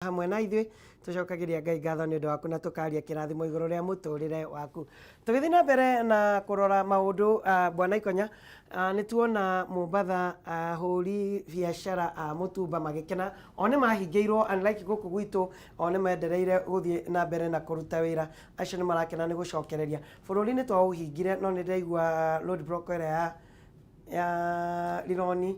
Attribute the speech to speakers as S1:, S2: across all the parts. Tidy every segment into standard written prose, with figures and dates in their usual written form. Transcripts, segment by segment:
S1: Hamwe na ithuĩ tũcokagĩria Ngai ngatho nĩ ũndũ waku na tũkaria kĩrathimo igũrũ rĩa mũtũrĩre waku. Tũgĩthiĩ na mbere na kũrora maũndũ, Bwana Ikonya, nĩ tuona Mombatha ahũri biacara a mũtumba magĩkena, o nĩ mahingĩirwo, unlike gũkũ gwitũ, o nĩ mendereire gũthiĩ na mbere na kũruta wĩra. Acio nĩ marakena nĩ gũcokereria bũrũri. Nĩ twaũhingire, no nĩ ndĩraigua road block ĩrĩa ya Rironi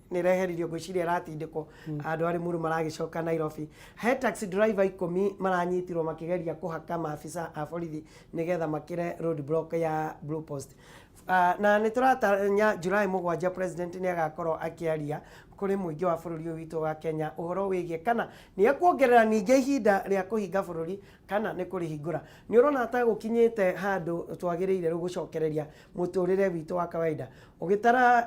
S1: nĩ ĩreheririo, ngwĩciria ĩratindĩkwo. Andũ arĩ mũru maragĩcoka Nairobi. He taxi driver 10 maranyitirwo makĩgeria kũhaka maabisa a borithi nĩgetha makĩre road block ya Blue Post. Na nĩ tũratanya July 7 president nĩ agakorwo akĩaria kũrĩ mũingĩ wa bũrũri ũyũ witũ wa Kenya ũhoro wĩgiĩ kana nĩ ekuongerera ningĩ ihinda rĩa kũhinga bũrũri kana nĩ kũrĩhingũra. Nĩ ũrona ta gũkinyĩte handũ twagĩrĩire rĩu gũcokereria mũtũrĩre witũ wa kawaida, ũgĩtara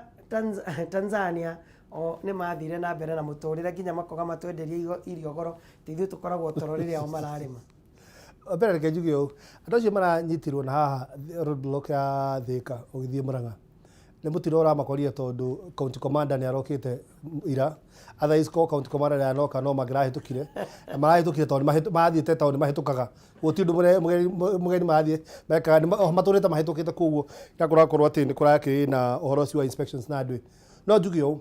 S1: Tanzania o nĩ mathire na mbere na mũtũrĩre nginya makoga matwenderie irio goro, ti ithuĩ tũkoragwo toro rĩrĩa o mararĩma?
S2: Mbere reke njuge ũũ, andũ acio maranyitirwo na haha roadblock ya Thika ũgĩthiĩ Murang'a nĩ mũtino ũramakorire, tondũ county commander nĩ arokĩte ira. Otherwise ko county commander ndanoka no mangĩrahĩtũkire, na marahĩtũkire tondũ marathiĩte, tondũ nĩ mahĩtũkaga, gũtirĩ ũndũ mũgeni marathiĩ mekaga, matũrĩte mahĩtũkĩte. Koguo na kũrakorwo atĩ nĩ kũrakĩrĩ na ũhoro ũcio wa inspections na andũ. No njuge ũũ,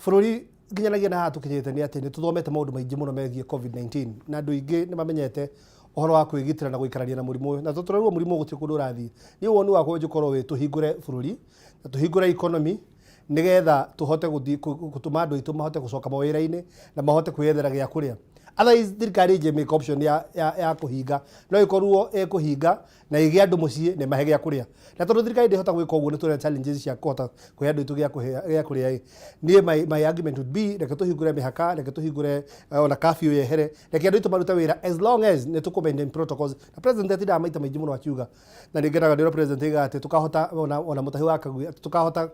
S2: bũrũri nginyanagia na haha tũkinyĩte nĩ atĩ nĩ tũthomete maũndũ maingĩ mũno megiĩ COVID-19, na andũ aingĩ nĩ mamenyete ũhoro wa kwĩgitĩra na gũikarania na mũrimũ ũyũ, na tũtũraigua mũrimũ ũyũ gũtirĩ kũndũ ũrathiĩ. Niĩ woni wakwa ũngĩkorwo wĩ tũhingũre bũrũri na tũhingũre economy, nĩgetha tũhote gũthiĩ gũtũma andũ aitũ mahote gũcoka mawĩra-inĩ na mahote kwĩyethera gĩa kũrĩa. Otherwise thirikari ĩnjie make option ya kũhinga, no ĩkorwo ĩkũhinga na ĩgĩe andũ mũciĩ na ĩmahe gĩa kũrĩa, na tondũ thirikari ndĩhota gwĩka ũguo, nĩ tũrĩ challenges cia kũhota kũhe andũ aitũ gĩa kũrĩa ĩ, niĩ my argument would be reke tũhingũre mĩhaka, reke tũhingũre, ona curfew yehere, reke andũ aitũ marute wĩra as long as nĩ tũkũ maintain protocols. Na president atindaga maita maingĩ mũno akiuga, na nĩ ngenaga nĩ ũrĩa president aigaga atĩ tũkahota ona mũtahi wa Kagui, atĩ tũkahota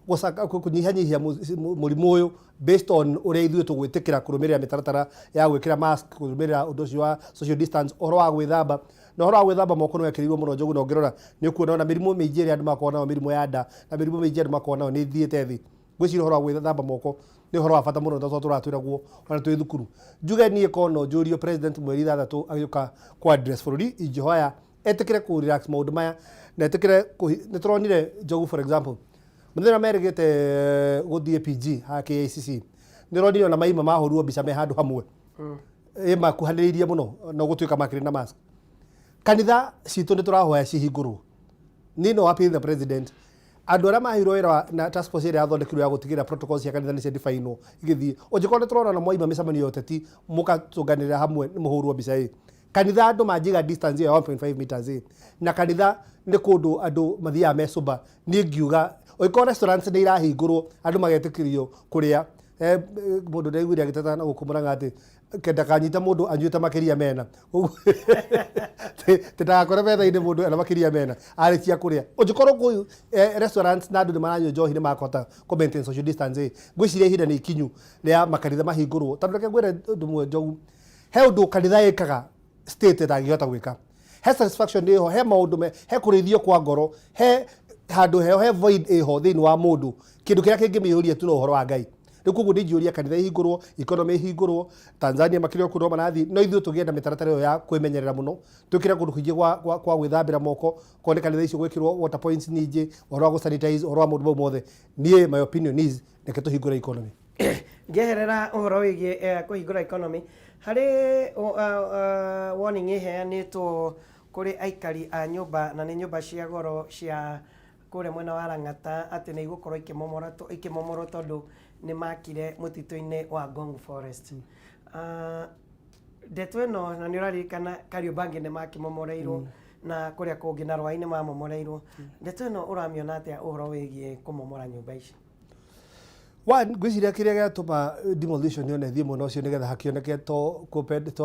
S2: kũnyihanyihia mũrimũ ũyũ based on ũrĩa ithuĩ tũgwĩtĩkĩra kũrũmĩrĩra mĩtaratara ya gwĩkĩra mask, kũrũmĩrĩra ũndũ ũcio wa social distance, ũhoro wa gwĩthamba, na ũhoro wa gwĩthamba moko nĩ wekĩrĩirwo mũno, Njogu. Na ũngĩrora nĩ ũkuona ona mĩrimũ mĩingĩ ĩrĩa andũ makoragwo nayo, mĩrimũ ya nda na mĩrimũ mĩingĩ andũ makoragwo nayo, nĩ ĩthiĩte thĩ. Ngwĩciria ũhoro wa gwĩthamba moko nĩ ũhoro wa bata mũno, tondũ tũratwĩragwo ona twĩ thukuru. Njuge niĩ korwo no njũrio president mweri 6 agĩũka kũ address bũrũri, ingĩhoya etĩkĩre kũ relax maũndũ maya na etĩkĩre nĩ tũronire, Njogu, for example, mũthenya merĩgĩte gũthiĩ PG ha KICC, nĩ ũronire ona maima mahũrirwo mbica me handũ hamwe, ĩ makuhanĩrĩirie mũno, no gũtuĩka makĩrĩ na mask. Kanitha citũ nĩ tũrahoya cihingũrwo. Niĩ no appeal the president, andũ arĩa maheirwo wĩra na task force ĩrĩa yathondekirwo ya gũtigĩrĩra protocols cia kanitha nĩ cia definwo igĩthiĩ, ũngĩkorwo nĩ tũrona na mwaima mĩcemanio ya ũteti mũkatũnganĩrĩra hamwe nĩ mũhũrwo mbica ĩ kanitha, andũ manjiga distance ĩyo ya 1.5 meters ĩ, na kanitha nĩ kũndũ andũ mathiaga me sober. Niĩ ngiuga ũngĩkorwo restaurants nĩ irahingũrwo, andũ magetĩkĩrio kũrĩa, mũndũ ndaiguire agĩteta na gũkũ Mũrang'a atĩ ndakanyite mũndũ anyuĩte makĩria mena, tĩ ndagakore metha-inĩ mũndũ ena makĩria mena arĩkia kũrĩa. Ũngĩkorwo kũu restaurants na andũ nĩ maranyua njohi nĩ makũhota kũ maintain social distance ĩ, ngwĩciria ihinda nĩ ikinyu rĩa makanitha mahingũrwo, tondũ reke ngwĩre ũndũ ũmwe, Njogu, he ũndũ kanitha ĩkaga state ĩtangĩhota gwĩka. He satisfaction ĩho, he maũndũ me he kũrĩithio kwa ngoro, he handũ heho, he void ĩho thĩinĩ wa mũndũ, kĩndũ kĩrĩa kĩngĩmĩihũria tu no ũhoro wa Ngai. Rĩu koguo ndingĩũria kanitha ihingũrwo, economy ihingũrwo. Tanzania makĩrĩ o kũndũ marathiĩ, no ithuĩ tũgĩe na mĩtaratara ĩyo ya kwĩmenyerera mũno, twĩkĩre kũndũ kũingĩ kwa gwĩthambĩra moko, korwo nĩ kanitha icio gwĩkĩrwo water points nyingĩ, ũhoro wa gũ sanitize, ũhoro wa maũndũ mau mothe. Niĩ my opinion is reke tũhingũre economy.
S1: Ngĩeherera ũhoro wĩgiĩ kũhingũra economy, harĩ warning ĩheanĩtwo kũrĩ aikari a nyũmba, na nĩ nyũmba cia goro cia kũrĩa mwena wa Lang'ata, atĩ nĩ igũkorwo ikĩmomorwo tondũ nĩ makire mũtitũ-inĩ wa Ngong Forest. Ndeto ĩno, na nĩ ũraririkana Kariobangi nĩ makĩmomoreirwo na kũrĩa kũngĩ na Rwai nĩ mamomoreirwo, ndeto ĩno ũramĩona atĩa, ũhoro wĩgiĩ kũmomora nyũmba ici?
S2: One, ngwĩciria kĩrĩa gĩatũma demolition yone ĩthiĩ mwena ũcio nĩgetha hakĩoneke to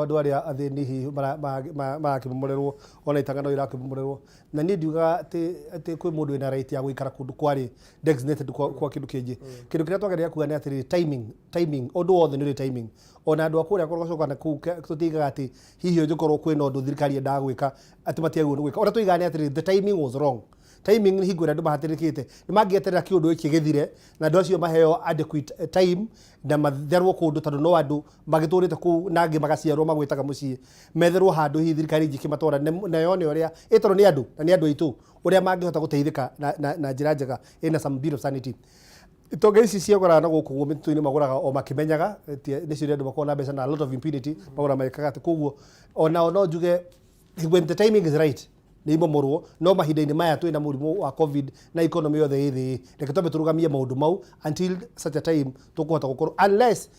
S2: andũ arĩa athĩni hihi marakĩmomorerwo, ona itanga no irakĩmomorerwo. Na niĩ ndiugaga atĩ kwĩ mũndũ wĩna right ya gũikara kũndũ kwarĩ designated kwa kĩndũ kĩngĩ. Kĩndũ kĩrĩa twagĩrĩire kuga nĩ atĩrĩrĩ, timing, timing, ũndũ wothe nĩ ũrĩ timing. Ona andũ a kũrĩa kũrogocoka na kũu tũtigaga atĩ hihi ũngĩkorwo kwĩna ũndũ thirikari yendaga gwĩka atĩ matiagĩrĩirwo nĩ gwĩka. Ũrĩa tuigaga nĩ atĩrĩrĩ, the timing was wrong. Timing nĩ hingo ĩrĩa andũ mahatĩrĩkĩte, nĩ mangĩeterera kĩũndũ gĩkĩ gĩthire na andũ acio maheo adequate time na matherwo kũndũ, tondũ no andũ magĩtũrĩte kũu na angĩ magaciarwo magwĩtaga mũciĩ, metherwo handũ hihi thirikari ingĩkĩmatwara na yone ũrĩa ĩ, tondũ nĩ andũ na nĩ andũ aitũ, ũrĩa mangĩhota gũteithĩka na njĩra njega ĩna some bit of sanity. Itonga ici ciagũraga na gũkũ guo mĩtitũ-inĩ magũraga o makĩmenyaga, nĩcio iria andũ makoragwo na mbeca na a lot of impunity, magũraga magĩkaga atĩ. Koguo onao no njuge when the timing is right nĩ imomorwo, no mahinda-inĩ maya twĩna mũrimũ wa COVID na economy yothe ĩ thĩ, reke twambe tũrũgamie maũndũ mau until such a time tũkũhota gũkorwo, unless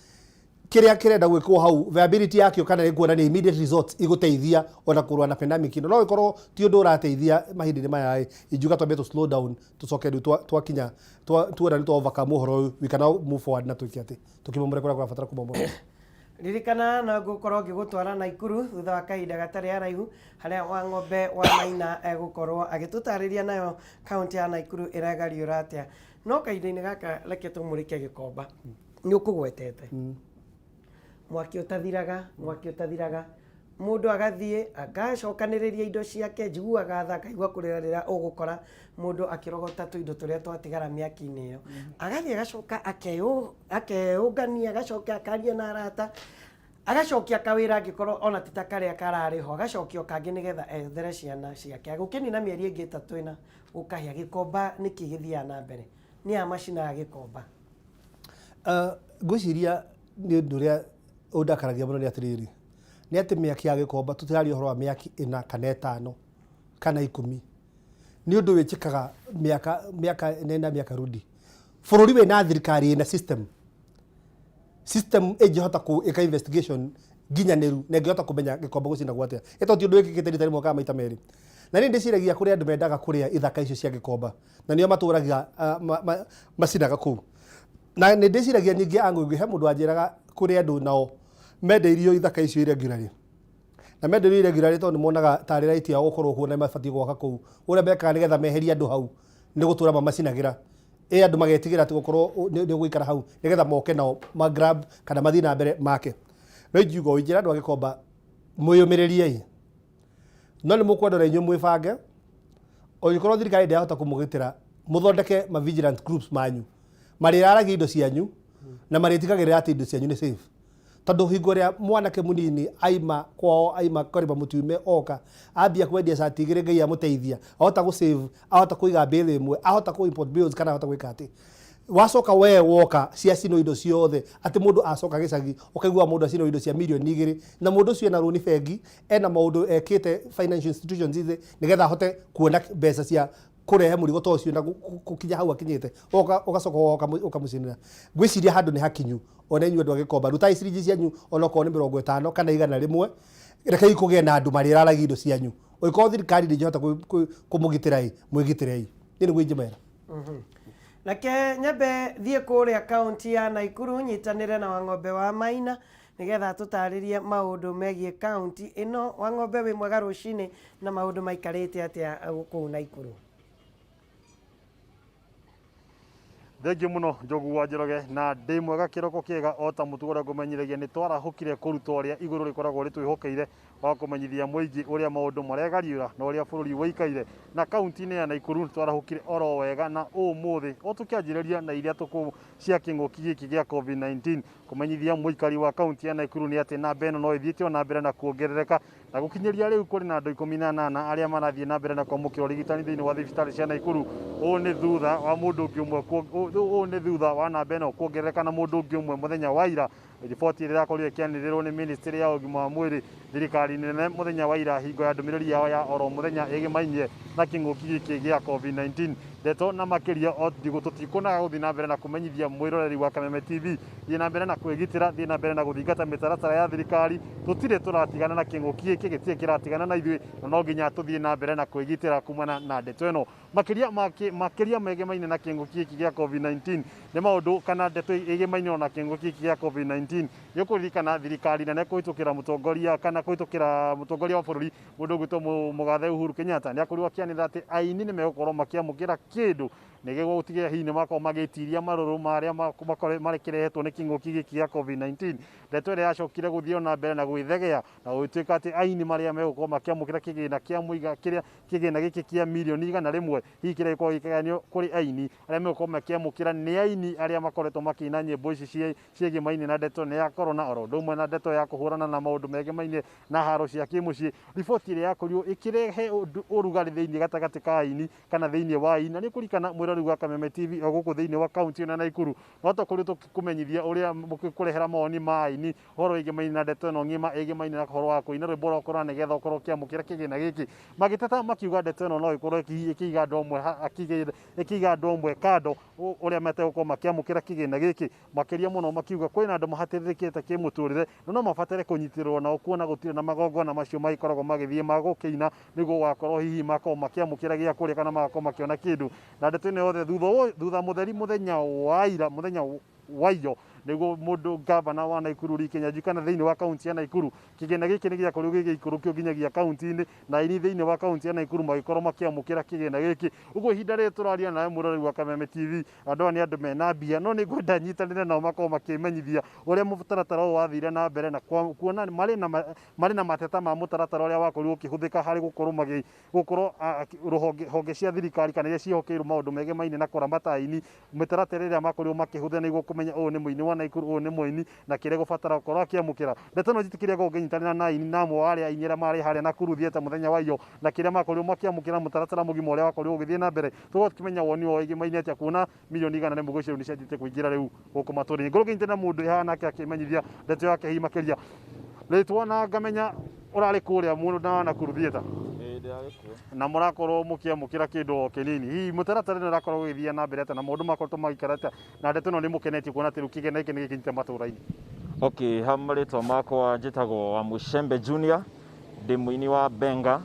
S2: kĩrĩa kĩrenda gwĩkwo hau viability yakĩo kana nĩ kuonania immediate results igũteithia ona kũrũa na pandemic ĩno, no ĩkorwo ti ũndũ ũrateithia mahinda-inĩ maya ĩ, ingiuga twambe tũ slow down, tũcoke rĩu twakinya tuona nĩ twa overcome ũhoro ũyũ, we can now move forward na twĩke atĩ tũkĩmomore kũrĩa kũrabatara kũmomorwo.
S1: Ririkana no ngũkorwo ngĩgũtwara Naikuru thutha wa kahinda gatarĩ haraihu, harĩa wa ng'ombe wa Maina egũkorwo agĩtũtarĩria nayo kaunti ya Naikuru ĩregariũra atĩa. No kahinda-inĩ gaka reke tũmũrĩke Gĩkomba. Nĩ ũkũgwetete mwaki ũtathiraga, mwaki ũtathiraga, mũndũ agathiĩ agacokanĩrĩria indo ciake. Njiguaga tha, ngaigua kũrĩra rĩrĩa ũgũkora mũndũ akĩrogota tũindo tũrĩa twatigara mĩaki-inĩ ĩyo, agathiĩ agacoka akeyũngania, agacoka akaria na arata, agacokia kawĩra angĩkorwo ona ti ta karĩa kararĩ ho, agacokia o kangĩ nĩgetha ethere ciana ciake. Gũkĩnina mĩeri ĩngĩ 3 ĩna gũkahĩa. Gĩkomba nĩkĩ gĩthiaga na mbere? Nĩ a macinaga Gĩkomba?
S2: Ngwĩciria nĩ ũndũ ũrĩa ũndakaragia mũno nĩ atĩrĩrĩ, nĩ atĩ mĩaki ya Gĩkomba, tũtiraria ũhoro wa mĩaki 4 kana 5 kana 10, nĩ ũndũ wĩkĩkaga mĩaka mĩaka nena mĩaka rudi. Bũrũri wĩna thirikari ĩna system ĩngĩhota gwĩka investigation nginyanĩru na ĩngĩhota kũmenya Gĩkomba gũcinagwo atĩa, ĩto ti ũndũ wĩkĩkĩte rita rĩmwe kana maita merĩ. Na niĩ ndĩciragia kũrĩ andũ mendaga kũrĩa ithaka icio cia Gĩkomba na nĩo matũragia macinaga kũu. Na nĩ ndĩciragia ningĩ angũngĩ he mũndũ wanjĩraga kũrĩ andũ nao mendeirio ithaka icio irregularly, na mendeirio irregularly tondũ nĩ monaga tarĩ right yao gũkorwo kuo na mabatiĩ gwaka kũu. Ũrĩa mekaga nĩgetha meherie andũ hau nĩ gũtũra mamacinagĩra, ĩ andũ magetigĩra atĩ gũkorwo nĩ ũgũikara hau nĩgetha moke nao ma grab kana mathiĩ na mbere make. No ingiuga ũũ, ingĩra andũ a Gĩkomba, mwĩyũmĩrĩriei, no nĩ mũkwenda ona inyuĩ mwĩbange. Ũngĩkorwo thirikari ndĩrahota kũmũgitĩra, mũthondeke ma vigilant groups manyu marĩraragia indo cianyu na marĩtigagĩrĩra atĩ indo cianyu nĩ safe, tondũ hingo ĩrĩa mwanake mũnini aima kwao, aima karĩma mũtiume, oka ambia kwendia cati 2, Ngai amũteithia, ahota gũ save, ahota kũiga bale 1, ahota kũ import bills kana ahota gwĩka atĩ wacoka we woka ciacinwo indo ciothe, atĩ mũndũ acoka gĩcagi ũkaigua mũndũ acinwo indo cia mirioni 2, na mũndũ ũcio ena rũni bengi, ena maũndũ ekĩte financial institutions ici nĩgetha ahote kuona mbeca cia kũrehe mũrigo ta ũcio na gũkinya hau akinyĩte, ũgacoka ũkamũcinĩra. Ngwĩciria handũ nĩ hakinyu ona inyuĩ andũ a Gĩkomba rutai ciringi cianyu, onokorwo nĩ 50 kana 100, rekei kũgĩe na andũ marĩraragia indo cianyu. Ũngĩkorwo thirikari ndĩngĩhota kũmũgitĩra ĩ, mwĩgitĩrei. Niĩ nĩguo ingĩmera.
S1: Reke nyambe thiĩ kũrĩa kaunti ya Naikuru, nyitanĩre na Wang'ombe wa Maina nĩgetha tũtarĩrie maũndũ megiĩ kaunti ĩno. Wang'ombe, wĩ mwega rũcinĩ, na maũndũ maikarĩte atĩa kũu Naikuru?
S3: Thengiũ mũno, Njogu wa Njoroge, na ndĩ mwega, kĩroko kĩega. O ta mũtugo ũrĩa ngũmenyithagia, nĩ twarahũkire kũruta ũrĩa igũrũ rĩkoragwo rĩtwĩhokeire wa kũmenyithia mũingĩ ũrĩa maũndũ maregariũra na ũrĩa bũrũri ũikaire. Na kaunti-inĩ ya Naikuru twarahũkire oro wega na ũmũthĩ o tũkĩanjĩrĩria na iria tũkũ cia kĩng'ũki gĩkĩ gĩa COVID-19. Kũmenyithia mũikari wa kaunti ya Naikuru nĩ atĩ namba ĩno no ĩthiĩte o na mbere na kuongerereka, na gũkinyĩria rĩu kũrĩ na andũ 18 arĩa marathiĩ na mbere na kwamũkĩra ũrigitani thĩinĩ wa thibitarĩ cia Naikuru. Ũũ nĩ thutha wa mũndũ ũngĩ ũmwe, ũũ nĩ thutha wa namba ĩno kuongerereka na mũndũ ũngĩ ũmwe mũthenya wa ira. Riboti ĩrĩa ĩrakorirwo ĩkĩanĩrĩrwo nĩ ministry ya ũgima wa mwĩrĩ thirikari nene mũthenya wa ira hingo ya ndũmĩrĩri yao ya oro mũthenya ĩgĩmainie na kĩng'ũki gĩkĩ gĩa COVID-19. Ndeto na makĩria o tũtikunaga gũthiĩ na mbere na kũmenyithia mwĩroreri wa Kameme TV, thiĩ na mbere na kwĩgitĩra, thiĩ na mbere na gũthingata mĩtaratara ya thirikari. Tũtirĩ tũratigana na kĩng'ũki gĩkĩ, gĩtirĩ kĩratigana na ithuĩ, na no nginya tũthiĩ na mbere na kwĩgitĩra kumana na ndeto ĩno. Makĩria megemaine na kĩng'ũki gĩkĩ gĩa COVID-19 nĩ maũndũ kana ndeto ĩgemaine na kĩng'ũki gĩkĩ gĩa COVID-19. Nĩ ũkũririkana thirikari nene kũhĩtũkĩra mũtongoria kana kũhĩtũkĩra mũtongoria wa bũrũri, mũndũ ũgwĩtwo mũgathe Uhuru Kenyatta, nĩ akorirwo akĩanĩrĩra atĩ aini nĩ megũkorwo makĩamũkĩra kĩndũ Nĩguo gũtigĩrĩra hihi nĩ makorwo magĩtiria marũrũ marĩa marekerehetwo nĩ kĩng'ũki gĩkĩ gĩa COVID-19. Ndeto ĩrĩa yacokire gũthiĩ na mbere na gwĩthegea na gũgĩtuĩka atĩ aini marĩa megũkorwo makĩamũkĩra kĩgĩna kĩa mũiga kĩrĩa kĩgĩna gĩkĩ kĩa mirioni 100 hihi kĩrĩa gĩkoragwo gĩkĩgayanio kũrĩ aini arĩa megũkorwo makĩamũkĩra nĩ aini arĩa makoretwo makĩina nyĩmbo ici ciĩgĩmaine na ndeto nĩ ya corona oro ũndũ ũmwe na ndeto ya kũhũrana na maũndũ megemaine na haro cia kĩmũciĩ. Riboti ĩrĩa yakorirwo ĩkĩrehe ũrugarĩ thĩinĩ gatagatĩ ka aini kana thĩinĩ wa aini, na nĩ kũririkana mwĩrori wa Kameme TV o gũkũ thĩinĩ wa kaunti ĩno ya Naikuru no tũkorirwo tũkĩkũmenyithia ũrĩa mũkĩkũrehera mawoni ma aini ũhoro wĩgemaine na ndeto ĩno ng'ima ĩgemaine na ũhoro wa kũina rwĩmbo rwa corona nĩgetha ũkorwo ũkĩamũkĩra kĩgĩna gĩkĩ. Magĩteta makiuga ndeto ĩno no ĩkorwo ĩkĩiga andũ amwe ĩkĩiga andũ amwe kando ũrĩa mategũkorwo makĩamũkĩra kĩgĩna gĩkĩ, makĩria mũno makiuga kwĩna andũ mahatĩrĩrĩkĩte kĩmũtũrĩre na no mabatare kũnyitĩrĩrwo nao kuona gũtirĩ na magongona macio magĩkoragwo magĩthiĩ ma gũkĩina nĩguo gũgakorwo hihi makorwo makĩamũkĩra gĩa kũrĩa kana magakorwo makĩona kĩndũ. Na ndeto ĩno yothe thutha mũtheri mũthenya wa ira mũthenya wa iyo nĩguo mũndũ gavana wa Naikuru Lee Kinyanjui kana thĩinĩ wa kaunti ya Naikuru kĩgĩna gĩkĩ nĩ gĩakorirwo gĩgĩikũrũkio nginyagia kaunti-inĩ na aini thĩinĩ wa kaunti ya Naikuru magĩkorwo makĩamũkĩra kĩgĩna gĩkĩ. Ũguo ihinda rĩrĩ tũraria nawe mũrori wa Kameme TV andũ aya nĩ andũ mena mbia, no nĩ ngwenda nyitanĩre nao makorwo makĩmenyithia ũrĩa mũtaratara ũyũ wathire na mbere na kuona marĩ na mateta ma mũtaratara ũrĩa wakorirwo ũkĩhũthĩka harĩ gũkorwo gũkorwo honge cia thirikari kana iria ciĩhokeirwo maũndũ megemaine na kũramata aini mĩtaratara ĩrĩa makorirwo makĩhũthĩra nĩguo kũmenya ũyũ nĩ mũini wa Naikuru, ũyũ nĩ mũini na kĩrĩa gũbatara gũkorwo akĩamũkĩra. Ndeto ĩno njĩtĩkĩria ngorwo ngĩnyitanĩra na aini na amwe arĩa aini arĩa marĩ harĩa Nakuru Theatre mũthenya wa iyo na kĩrĩa makorirwo makĩamũkĩra mũtaratara mũgima ũrĩa wakorirwo ũgĩthiĩ na mbere. Tũgũkorwo tũkĩmenya woni wao wĩgĩmaine atĩa kuona mirioni 100 ngũci rĩu nĩcianjĩtie kũingĩra rĩu gũkũ matũũra-inĩ. Ngorwo ngĩnyitanĩra na mũndũ haha nake akĩmenyithia ndeto yake hihi makĩria rĩtwa na ngamenya ũrarĩ kũrĩa mũno na Nakuru Theatre na mũrakorwo mũkĩamũkĩra kĩndũ o kĩnini, hihi mũtaratara nĩ ũrakorwo ũgĩthiĩ na mbere atĩa na maũndũ makoretwo magĩikara atĩa na ndeto ĩno nĩ mũkenetie kuona atĩ rĩu kĩgĩna gĩkĩ nĩ gĩkinyĩte matũũra-inĩ?
S4: Okay, ha marĩtwa makwa njĩtagwo wa Mũcembe Junior, ndĩ mũini wa Benga,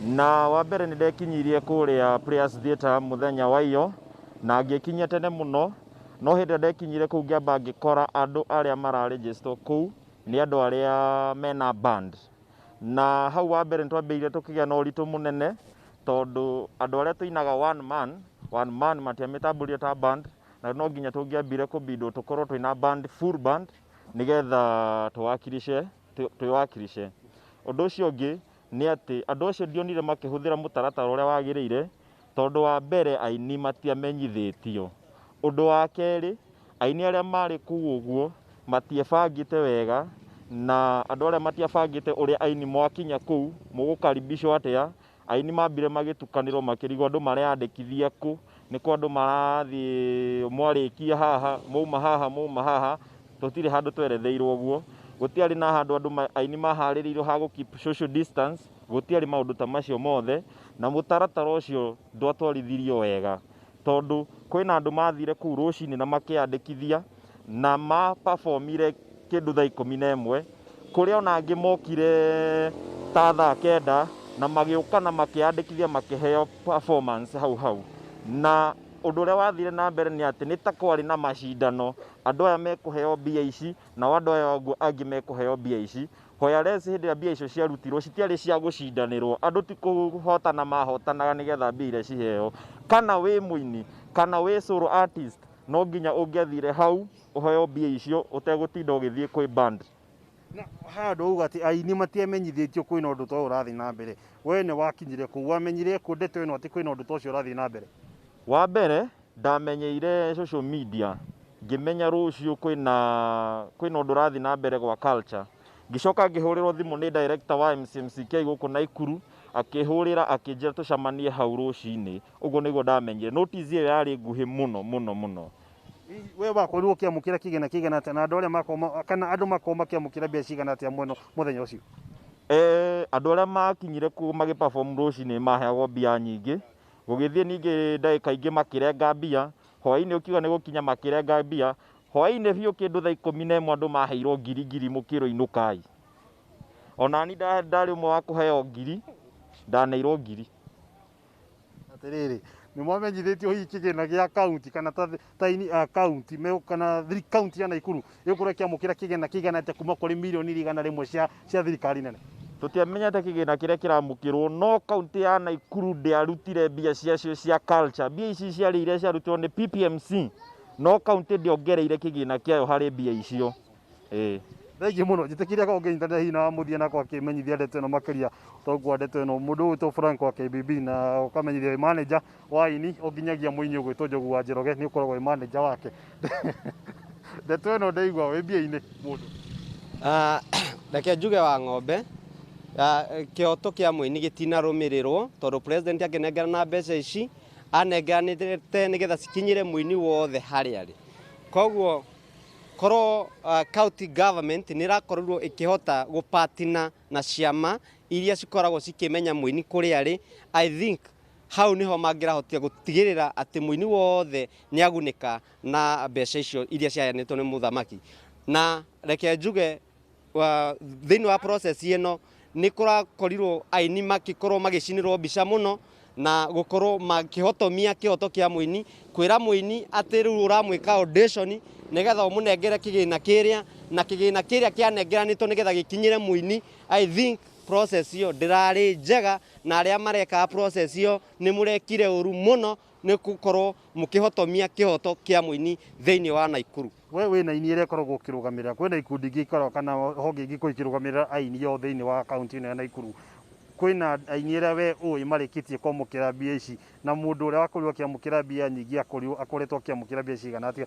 S4: na wa mbere nĩ ndekinyirie kũrĩa Players Theatre mũthenya wa iyo na ngĩkinyia tene mũno, no hĩndĩ ĩrĩa ndekinyire kũu ngĩamba ngĩkora andũ arĩa mararĩnjĩcitwo kũu nĩ andũ arĩa mena band, na hau wa mbere nĩ twambĩrĩirie tũkĩgĩa na ũritũ mũnene tondũ andũ arĩa tũinaga one man, one man matiamĩtambũrire ta band, na no nginya tũngĩambire kũbindwo tũkorwo twĩna band, full band nĩgetha tũwakilishe twĩwakilishe. Ũndũ ũcio ũngĩ nĩ atĩ andũ acio ndionire makĩhũthĩra mũtaratara ũrĩa wagĩrĩire tondũ wa mbere aini matiamenyithĩtio. Ũndũ wa kerĩ aini arĩa marĩ kũu ũguo matiebangĩte wega na andũ arĩa matiabangĩte ũrĩa aini mwakinya kũu mũgũkaribishwo atĩa. Aini mambire magĩtukanĩrwo makĩrigwo andũ mareyandĩkithia kũ, nĩ kũ andũ marathiĩ mwarĩkia haha mwauma haha mwauma haha, tũtirĩ handũ tweretheirwo ũguo. Gũtiarĩ na handũ andũ aini maharĩrĩirwo ha gũ keep social distance, gũtiarĩ maũndũ ta macio mothe, na mũtaratara ũcio ndwatwarithirio wega tondũ kwĩna andũ mathire kũu rũcinĩ na makĩyandĩkithia na ma-performire kĩndũ thaa 11, kũrĩa ona angĩ mokire ta thaa 9 na magĩũka na makĩyandĩkithia makĩheo performance hau hau. Na ũndũ ũrĩa wathire na mbere nĩ atĩ nĩ ta kwarĩ na macindano, andũ aya mekũheo mbia ici nao andũ aya angĩ mekũheo mbia ici. Whereas hĩndĩ ĩrĩa mbia icio ciarutirwo citiarĩ cia gũcindanĩrwo, andũ ti kũhotana mahotanaga nĩgetha mbia iria ciheo. Kana wĩ mũini kana wĩ solo artist no nginya ũngĩathire hau ũheo mbia icio ũtegũtinda ũgĩthiĩ kwĩ band.
S3: Na handũ uga atĩ aini matiamenyithĩtio kwĩna ũndũ ta ũyũ ũrathiĩ na mbere, we nĩ wakinyire kũu wamenyire kũ ndeto ĩno atĩ kwĩna ũndũ ta ũcio ũrathiĩ na mbere?
S4: Wa mbere ndamenyeire social media ngĩmenya rũciũ kwĩna ũndũ ũrathiĩ na mbere gwa culture. Ngĩcoka ngĩhũrĩrwo thimũ nĩ director wa MCMCK gũkũ Naikuru akĩhũrĩra akĩnjĩra tũcemanie hau rũcinĩ, ũguo nĩguo ndamenyire. Notice ĩyo yarĩ nguhĩ mũno mũno mũno.
S3: We wakorirwo ũkĩamũkĩra kĩgĩna kĩigana atĩa na andũ arĩa makorwo kana andũ makorwo makĩamũkĩra mbia cigana atĩa mwena mũthenya ũcio?
S4: Andũ arĩa makinyire kũu magĩ perform rũcinĩ maheagwo mbia nyingĩ, gũgĩthiĩ ningĩ ndagĩka ingĩ makĩrenga mbia, hwaĩ-inĩ ũkiuga nĩ gũkinya makĩrenga mbia, hwaĩ-inĩ biũ kĩndũ thaa 11 andũ maheirwo ngiri ngiri mũkĩrwo inũkai. Ona ni ndarĩ ũmwe wa kũheo ngiri, ndaneirwo ngiri.
S3: Atĩrĩrĩ, nĩ mwamenyithĩtio hihi kĩgĩna gĩa kaunti kana ta aini a kaunti kana kaunti ya Naikuru ĩgũkorwo ĩkĩamũkĩra kĩgĩna kĩigana atĩa kuma kũrĩ mirioni 100 cia thirikari nene?
S4: Tũtiamenyete kĩgĩna kĩrĩa kĩramũkĩrwo, no kaunti ya Naikuru ndĩarutire mbia ciacio cia culture. Mbia ici ciarĩ iria ciarutirwo nĩ PPMC, no kaunti ndĩongereire kĩgĩna kĩayo harĩ mbia icio. Ĩĩ.
S3: Thengiũ mũno. Njĩtĩkĩria korwo ngĩnyitanĩra hihi na wa mũthia na akĩmenyithia ndeto ĩno makĩria togua ndeto ĩno mũndũ ũgwĩtwo Frank wa KBB na ũkamenyithia wĩ manager wa aini o nginyagia mũini ũgwĩtwo Njogu wa Njoroge nĩ ũkoragwo wĩ manager wake. Ndeto ĩno ndaigua wĩ mbia-inĩ mũndũ.
S5: Reke njuge wa ng'ombe, kĩhoto kĩa mũini gĩtinarũmĩrĩrwo tondũ president akĩnengerana mbeca ici anengeranĩte nĩgetha cikinyĩre mũini wothe harĩa arĩ. Koguo korwo county government nĩ ĩrakorirwo ĩkĩhota gũpatina na ciama iria cikoragwo cikĩmenya mũini kũrĩa arĩ, I think hau niho mangĩrahotire gũtigĩrĩra atĩ mũini wothe nĩ agunĩka na mbeca icio iria ciaheanĩtwo nĩ mũthamaki. Na reke njuge thĩinĩ wa process ĩno nĩ kũrakorirwo aini makĩkorwo magĩcinĩrwo mbica mũno na gũkorwo makĩhotomia kĩhoto kĩa mũini, kwĩra mũini atĩ rĩu ũramwĩka audition nĩgetha ũmũnengere kĩgĩna kĩrĩa, na kĩgĩna kĩrĩa kĩanengeranĩtwo nĩgetha gĩkinyĩre mũini. I think process ĩyo ndĩrarĩ njega na arĩa marekaga process ĩyo nĩ mũrekire ũru mũno nĩ gũkorwo mũkĩhotomia kĩhoto kĩa mũini thĩinĩ wa Naikuru.
S3: We wĩna aini ĩrĩa ĩkoragwo ũkĩrũgamĩrĩra, kwĩna ikundi ingĩ ikoragwo kana honge ingĩ ikoragwo ikĩrũgamĩrĩra aini othe thĩinĩ wa kaunti ĩno ya Naikuru. Kwĩna aini arĩa we ũĩ marĩkĩtie kwamũkĩra mbia ici, na mũndũ ũrĩa wakorirwo akĩamũkĩra mbia nyingĩ akorirwo akoretwo akĩamũkĩra mbia cigana atĩa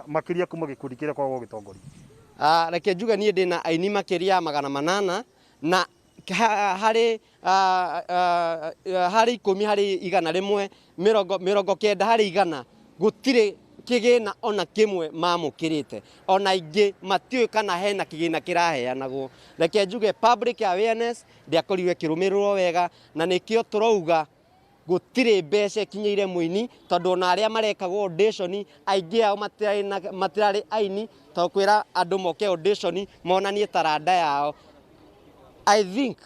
S3: makĩria kuma gĩkundi kĩrĩa ũkoragwo ũgĩtongoria?
S5: Reke njuge niĩ ndĩna aini makĩria ya 800 na harĩ harĩ 10 harĩ 100, 90 harĩ 100 gũtirĩ kĩgĩna ona kĩmwe mamũkĩrĩte, ona ingĩ matiũĩ kana hena kĩgĩna kĩraheanagwo. Reke njuge public awareness ndĩakorirwo ĩkĩrũmĩrĩrwo wega, na nĩkĩo tũrauga gũtirĩ mbeca ikinyĩire mũini, tondũ ona arĩa marekagwo audition aingĩ ao matirarĩ aini, tondũ kwĩra andũ moke audition monanie taranda yao. I think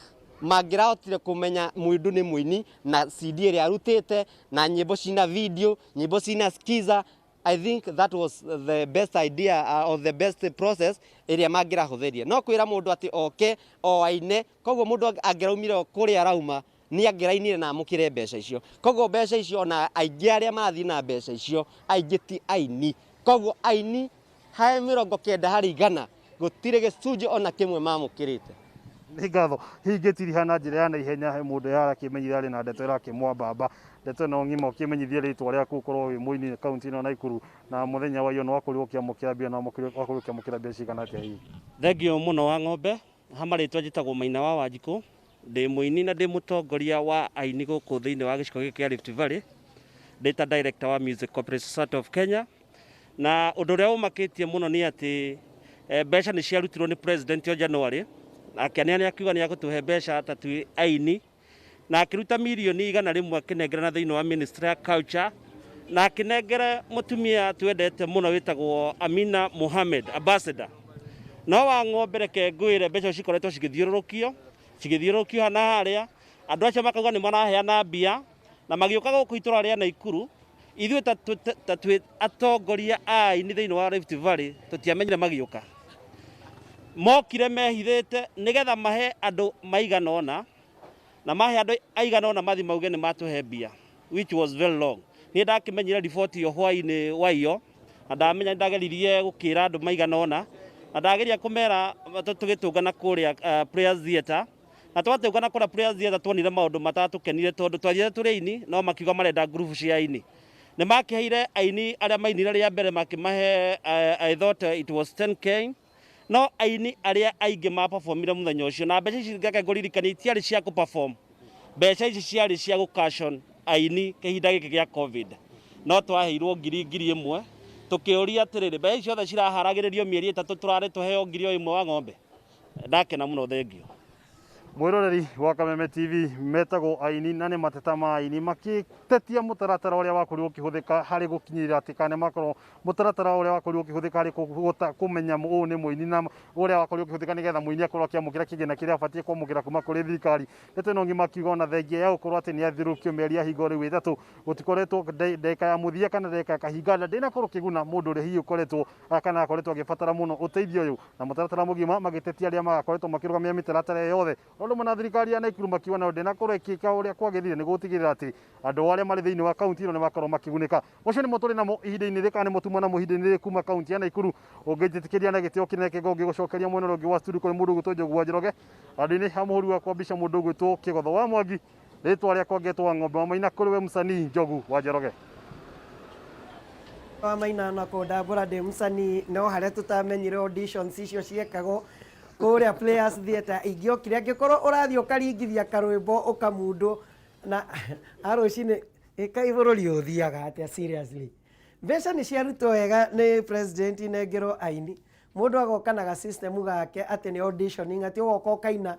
S5: mangĩrahotire kũmenya mũndũ nĩ mũini na CD ĩrĩa arutĩte na nyĩmbo cina video, nyĩmbo cina skiza, I think that was the best idea or the best process ĩrĩa mangĩrahũthĩria. No kwĩra mũndũ atĩ oke o aine, koguo mũndũ angĩraumire o kũrĩa arauma nĩ angĩrainire na amũkĩre mbeca icio. Koguo mbeca icio ona aingĩ arĩa marathiĩ na mbeca icio aingĩ ti aini. Koguo aini harĩ 90 harĩ 100 gũtirĩ gĩcunjĩ ona kĩmwe mamũkĩrĩte.
S3: Nĩ ngatho. Hihi ngĩtiriha na njĩra ya naihenya he mũndũ yarakĩmenyithia arĩ na ndeto ĩrakĩmwambamba. Ndeto ĩno ng'ima ũkĩmenyithie rĩtwa rĩaku ũkorwo wĩ mũini kaunti ĩno ya Naikuru na mũthenya wa iyo nĩ wakorirwo ũkĩamũkĩra mbia na wakorirwo ũkĩamũkĩra mbia cigana atĩa hihi?
S6: Thengiũ mũno wa ng'ombe. Ha marĩtwa njĩtagwo Maina wa Wanjikũ, ndĩ mũini na ndĩ mũtongoria wa aini gũkũ thĩinĩ wa gĩcigo gĩkĩ kĩa Rift Valley, ndĩ ta director wa Music Corporate Society of Kenya. Na ũndũ ũrĩa ũmakĩtie mũno nĩ atĩ mbeca nĩ ciarutirwo nĩ president o January, akĩanĩra akiuga nĩ agũtũhe mbeca ta twĩ aini, na akĩruta mirioni 100 akĩnengerana thĩinĩ wa Ministry ya Culture, na akĩnengera mũtumia twendete mũno wĩtagwo Amina Mohamed ambassador. No wa ng'ombe reke ngwĩre mbeca cikoretwo cigĩthiũrũrũkio na harĩa andũ acio makauga nĩ maraheana mbia, na magĩũka gũkũ itũra rĩa Naikuru. Ithuĩ ta twĩ atongoria a aini thĩinĩ wa Rift Valley tũtiamenyire magĩũka, mokire mehithĩte nĩgetha mahe andũ maigana ũna, na mahe andũ aigana ũna mathi mauge nĩ matũhe mbia, which was very long. Niĩ ndakĩmenyire riboti ĩyo hwaĩ-inĩ wa iyo, na ndamenya ndageririe gũkĩra andũ maigana ũna, na ndageria kũmera tũgĩtũngana kũrĩa Players Theatre, na twatũngana kũrĩa Players Theatre tuonire maũndũ matatũkenire tondũ twathiĩte tũrĩ aini no makiuga marenda ngurubu cia aini. Nĩ makĩheire aini arĩa mainire rĩa mbere makĩmahe, I thought it was 10K, no aini arĩa aingĩ maperformire mũthenya ũcio, na mbeca ici ngake ngũririkania itiarĩ cia kũperform, mbeca ici ciarĩ cia gũcaution aini kĩhinda gĩkĩ gĩa COVID. No twaheirwo 1,000, tũkĩũria atĩrĩrĩ, mbeca ici ciothe ciraharagĩrĩrio mĩeri 3 tũrarĩ tũheo 1,000 wa ng'ombe. Ndakena mũno, thengio.
S3: Mwĩroreri wa Kameme TV, metagwo aini na nĩ mateta ma aini makĩtetia mũtaratara ũrĩa wakorirwo ũkĩhũthĩka harĩ gũkinyĩrĩra atĩ kana makorwo mũtaratara ũrĩa wakorirwo ũkĩhũthĩka harĩ kũmenya ũũ nĩ mũini na ũrĩa wakorirwo ũkĩhũthĩka nĩgetha mũini akorwo akĩamũkĩra kĩgĩna kĩrĩa abatiĩ kwamũkĩra kuma kũrĩ thirikari. Ndeto ĩno ng'ima akiuga ona thengia ya gũkorwo atĩ nĩ athiũrũrũkio mĩeri ya hingo rĩu 3 gũtikoretwo ndagĩka ya mũthia kana ndagĩka ya kahingana ndĩnakorwo kĩguna mũndũ ũrĩa hihi ũkoretwo kana akoretwo agĩbatara mũno ũteithio ũyũ, na mũtaratara mũgima magĩtetia arĩa magakoretwo makĩrũgamia mĩtaratara yothe No ũndũ ũmwe na thirikari ya Naikuru makiuga nayo ndĩnakorwo ĩkĩka ũrĩa kwagĩrĩire nĩguo gũtigĩrĩra atĩ andũ arĩa marĩ thĩinĩ wa kaunti ĩno nĩ makorwo makĩgunĩka. Macio nĩmo tũrĩ namo ihinda-inĩ rĩrĩ kana nĩmo tuma namo ihinda-inĩ rĩrĩ kuma kaunti ya Naikuru. Ũngĩnjĩtĩkĩria na gĩtĩo kĩnene kĩngorwo ngĩgũcokeria mwena ũrĩa ũngĩ wa studio kũrĩ mũndũ ũgwĩtwo Njogu wa Njoroge, handũ-inĩ ha mũhũri wakwa mbica mũndũ ũgwĩtwo Kĩgotho wa Mwangi, rĩtwa rĩakwa ngetwo wa Ng'ombe wa Maina kũrĩ we msanii Njogu wa Njoroge.
S1: Wa Maina na kũndambũra ndĩ msanii no harĩa tũtamenyire auditions icio ciekagwo kũrĩa Players Theatre ingĩokire angĩkorwo ũrathiĩ ũkaringithia karwĩmbo ũkamundwo na arũcinĩ ĩkai bũrũri ũthiaga atĩa seriously. Mbeca nĩ ciarutwo wega nĩ president inengerwo aini mũndũ agoka na ga system gake atĩ nĩ auditioning atĩ ũgoka ũkaina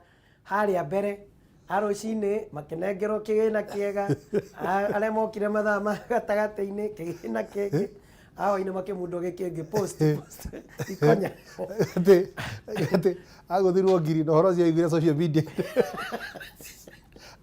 S1: harĩa mbere arũcinĩ makĩnengerwo kĩgĩna kĩega, arĩa mokire mathaa ma gatagatĩ-inĩ kĩgĩna kĩngĩ, aho-inĩ makĩmundwo gĩkĩngĩ post post ikonya.
S2: Atĩ agũthirwo ngiri na ũhoro ũcio aiguire social media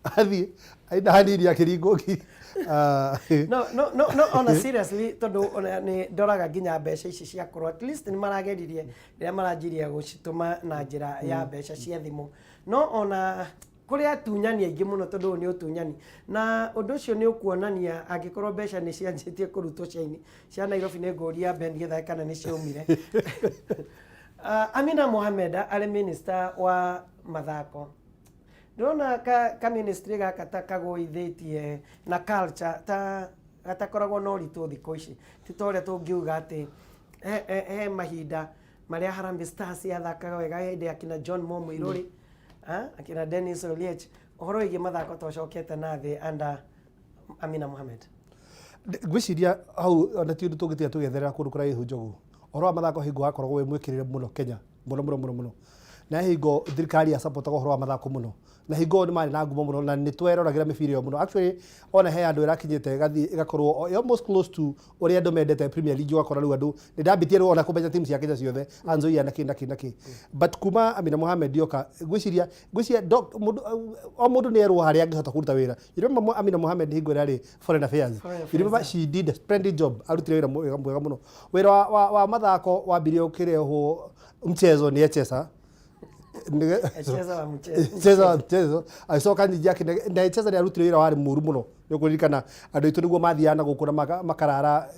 S2: athiĩ aina hanini akĩringwo ngiri. Ah,
S1: No, no, no, no, ona seriously tondũ ona nĩ ndoraga nginya mbeca ici ciakorwo at least nĩ marageririe rĩrĩa maranjirie gũcitũma na njĩra ya mbeca cia thimũ, no ona kũrĩ atunyani aingĩ mũno tondũ ũyũ nĩ ũtunyani na ũndũ ũcio nĩ ũkuonania angĩkorwo mbeca nĩ cianjĩtie kũrutwo ciaini cia Nairobi. Nĩ ngũria Ben Githae kana nĩ ciaumire. Amina Mohamed arĩ minister wa mathako, ndĩrona ka ministry gaka ta kagũithĩtie na culture ta gatakoragwo na ũritũ thikũ ici, ti ta ũrĩa tũngiuga atĩ he mahinda marĩa Harambee Stars yathakaga wega hĩndĩ ya kina John Mo Muiruri, akina Dennis Oliech. Ũhoro wĩgiĩ mathako tocokete na thĩ under Amina Mohamed.
S2: Ngwĩciria hau ona ti ũndũ tũngĩtiga tũgĩetherera kũndũ kũraihu, Njogu. Ũhoro wa mathako hingo wakoragwo wĩ mwĩkĩrĩre mũno Kenya, mũno mũno mũno mũno, na hingo thirikari yasapotaga ũhoro wa mathako mũno, na hingo ĩyo nĩ marĩ na ngumo mũno na nĩ tweroragĩra mĩbira ĩyo mũno. Actually, ona he andũ ĩrakinyĩte ĩgathiĩ ĩgakorwo almost close to ũrĩa andũ mendete Premier League, ũgakora rĩu andũ nĩ ndambitie rĩu ona kũmenya timu cia Kenya ciothe, Nzoia na kĩ na kĩ na kĩ. But kuma Amina Mohamed oka, ngwĩciria mũndũ o mũndũ nĩ erwo harĩa angĩhota kũruta wĩra. You remember Amina Mohamed hingo ĩrĩa arĩ foreign affairs?
S1: Foreign.
S2: You remember she did a splendid job, arutire wĩra mwega mwega mũno. Wĩra wa mathako wambire ũkĩrehwo mchezo nĩ Echesa.
S1: Echeza wa mchezo.
S2: Echesa wa mchezo agĩcoka ningĩ na Echesa nĩ arutire wĩra warĩ mũru mũno. Nĩ ũkũririkana andũ aitũ nĩguo mathiaga na gũkũ na makarara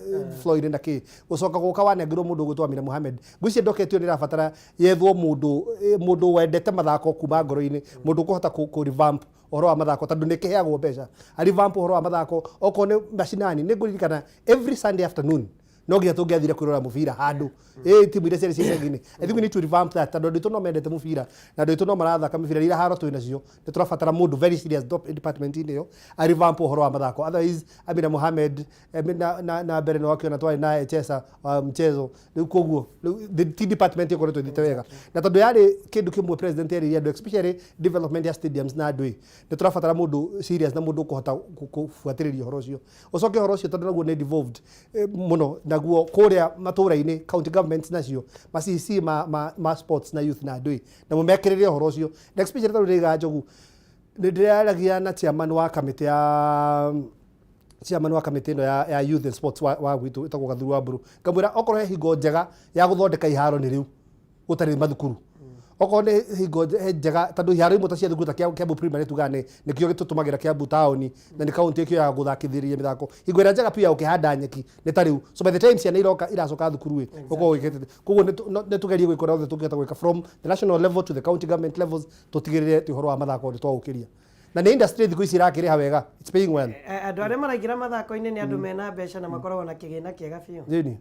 S2: floor-inĩ na kĩ. Gũcoka gũka wanengerwo mũndũ ũgwĩtwo Amina Mohamed. Ngwĩciria ndoketio nĩ ĩrabatara yethwo mũndũ wendete mathako kuma ngoro-inĩ, mũndũ ũkũhota kũ revamp ũhoro wa mathako tondũ nĩ kĩheagwo mbeca a revamp ũhoro wa mathako okorwo nĩ macinani. Nĩ ngũririkana every Sunday afternoon no nginya tũngĩathire kwĩrora mũbira handũ ĩ timu iria ciarĩ cia icagi-inĩ. I think we need to revamp that tondũ andũ aitũ no mendete mũbira na andũ aitũ no marathaka mĩbira ira haro twĩ nacio. Nĩ tũrabatara mũndũ very serious department-inĩ ĩyo a revamp ũhoro wa mathako. Otherwise Amina Mohamed na mbere nĩ wakĩona twarĩ na Echesa wa mchezo. Rĩu koguo rĩu ti department ĩkoretwo ĩthiĩte wega, na tondũ yarĩ kĩndũ kĩmwe president erĩire andũ, especially development ya stadiums na andũ ĩ, nĩ tũrabatara mũndũ serious na mũndũ ũkũhota kũbuatĩrĩria ũhoro ũcio. Ũcoke ũhoro ũcio tondũ naguo nĩ devolved mũno, naguo kũrĩa matũra-inĩ county governments nacio ma CC ma sports na youth na andũ ĩ namo mekĩrĩre ũhoro ũcio, na especially tondũ ndĩiga Njogu nĩ ndĩraragia na chairman wa kamĩtĩ ĩno ya youth and sports wa gwitũ ĩtagwo Gathuru wa Mburu, ngamwĩra okorwo he hingo njega ya gũthondeka iharo nĩ rĩu gũtarĩ mathukuru, okorwo nĩ hingo njega, tondũ iharo imwe ta cia thukuru ta Kiambu Primary tugaga nĩ nĩkĩo gĩtũtũmagĩra Kiambu taũni na nĩ kaunti ĩkĩoyaga gũthakithĩria mĩthako, hingo ĩrĩa njega pia ũkĩhanda nyeki nĩ ta rĩu. So by the time ciana iroka iracoka thukuru ĩ ũkorwo wĩkĩte. Koguo nĩ tũgerie gwĩka ũrĩa wothe tũngĩhota gwĩka from the national level to the county government levels tũtigĩrĩre atĩ ũhoro wa mathako nĩ twaũkĩria, na nĩ industry thikũ ici irakĩrĩha wega, it's paying well.
S1: Andũ arĩa maraingĩra mathako-inĩ nĩ andũ mena mbeca na makoragwo na kĩgĩna kĩega biũ.
S2: Jeni.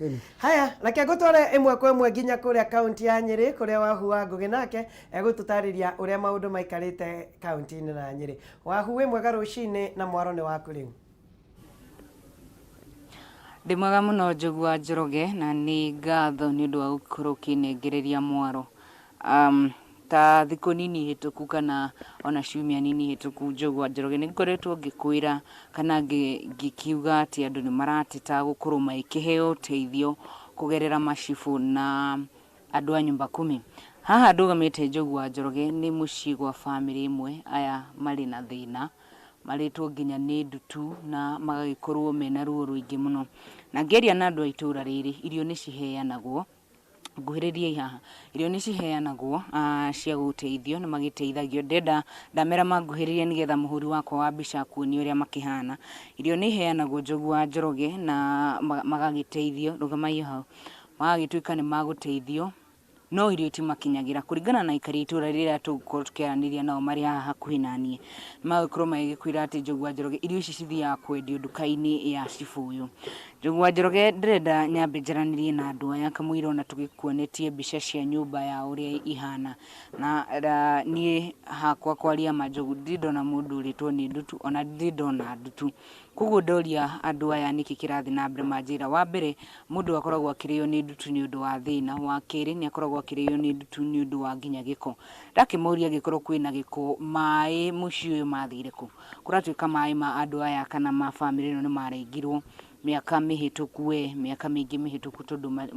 S2: Ĩni.
S1: Haya, reke ngũtware ĩmwe kwa ĩmwe nginya kũrĩa kaunti ya Nyĩrĩ kũrĩa Wahu wa Ngũgĩ nake egũtũtarĩria ũrĩa maũndũ maikarĩte kaunti-inĩ na Nyĩrĩ. Wahu, wĩ mwega rũcinĩ na mwaro nĩ waku rĩu.
S7: Ndĩ mwega mũno, Njogu wa Njoroge, na nĩ ngatho nĩ ũndũ wa gũkorwo ũkĩnengereria mwaro. Ta thikũ nini hĩtũku kana ona ciumia nini hĩtũku, Njogu wa Njoroge, nĩ ngoretwo ngĩkwĩra kana ngĩkiuga atĩ andũ nĩ marateta gũkorwo magĩkĩheo ũteithio kũgerera macibũ na andũ a nyumba kumi. Haha ndũgamĩte, Njogu wa Njoroge, nĩ mũciĩ gwa bamĩrĩ ĩmwe aya marĩ na thĩna, marĩtwo nginya nĩ ndutu na magagĩkorwo mena ruo rũingĩ mũno. Na ngĩaria na andũ a itũra rĩrĩ, irio nĩ ciheanagwo. Nguhĩrĩriai haha. Irio nĩ ciheanagwo cia gũteithio, nĩ magĩteithagio. Ndĩrenda ndamera manguhĩrĩrie nĩgetha mũhũri wakwa wa mbica akuonie ũrĩa makĩhana. Irio nĩ iheanagwo Njogu wa Njoroge na magagĩteithio, rũgamai o hau, magagĩtuĩka nĩ magũteithio no irio itimakinyagĩra. Kũringana na aikari a itũra rĩrĩa tũgũkorwo tũkĩaranĩria nao marĩ haha hakuhĩ naniĩ, nĩ magũkorwo magĩgĩkwĩra atĩ Njogu wa Njoroge irio ici cithiaga kwendio nduka-inĩ ya cibũ ũyũ. Njogu wa Njoroge ndĩrenda nyambe njaranĩrie na andũ aya kamũira ona tũgĩkuonetie mbica cia nyũmba yao ũrĩa ihana. Na niĩ hakwa kwaria ma Njogu ndirĩ ndona mũndũ ũrĩtwo nĩ ndutu ona ndirĩ ndona ndutu. Koguo ndoria andũ aya nĩkĩ kĩrathiĩ na mbere manjĩra wa mbere mũndũ akoragwo akĩrĩo nĩ ndutu nĩ ũndũ wa thĩna, wa kerĩ nĩ akoragwo akĩrĩo nĩ ndutu nĩ ũndũ wa nginya gĩko. Ndakĩmoria angĩkorwo kwĩna gĩko maĩ mũciĩ ũyũ mathire kũ? Kũratuĩka maĩ ma andũ aya kana ma bamĩrĩ ĩno nĩ marengirwo mĩaka mĩhĩtũku we, mĩaka mĩingĩ mĩhĩtũku tondũ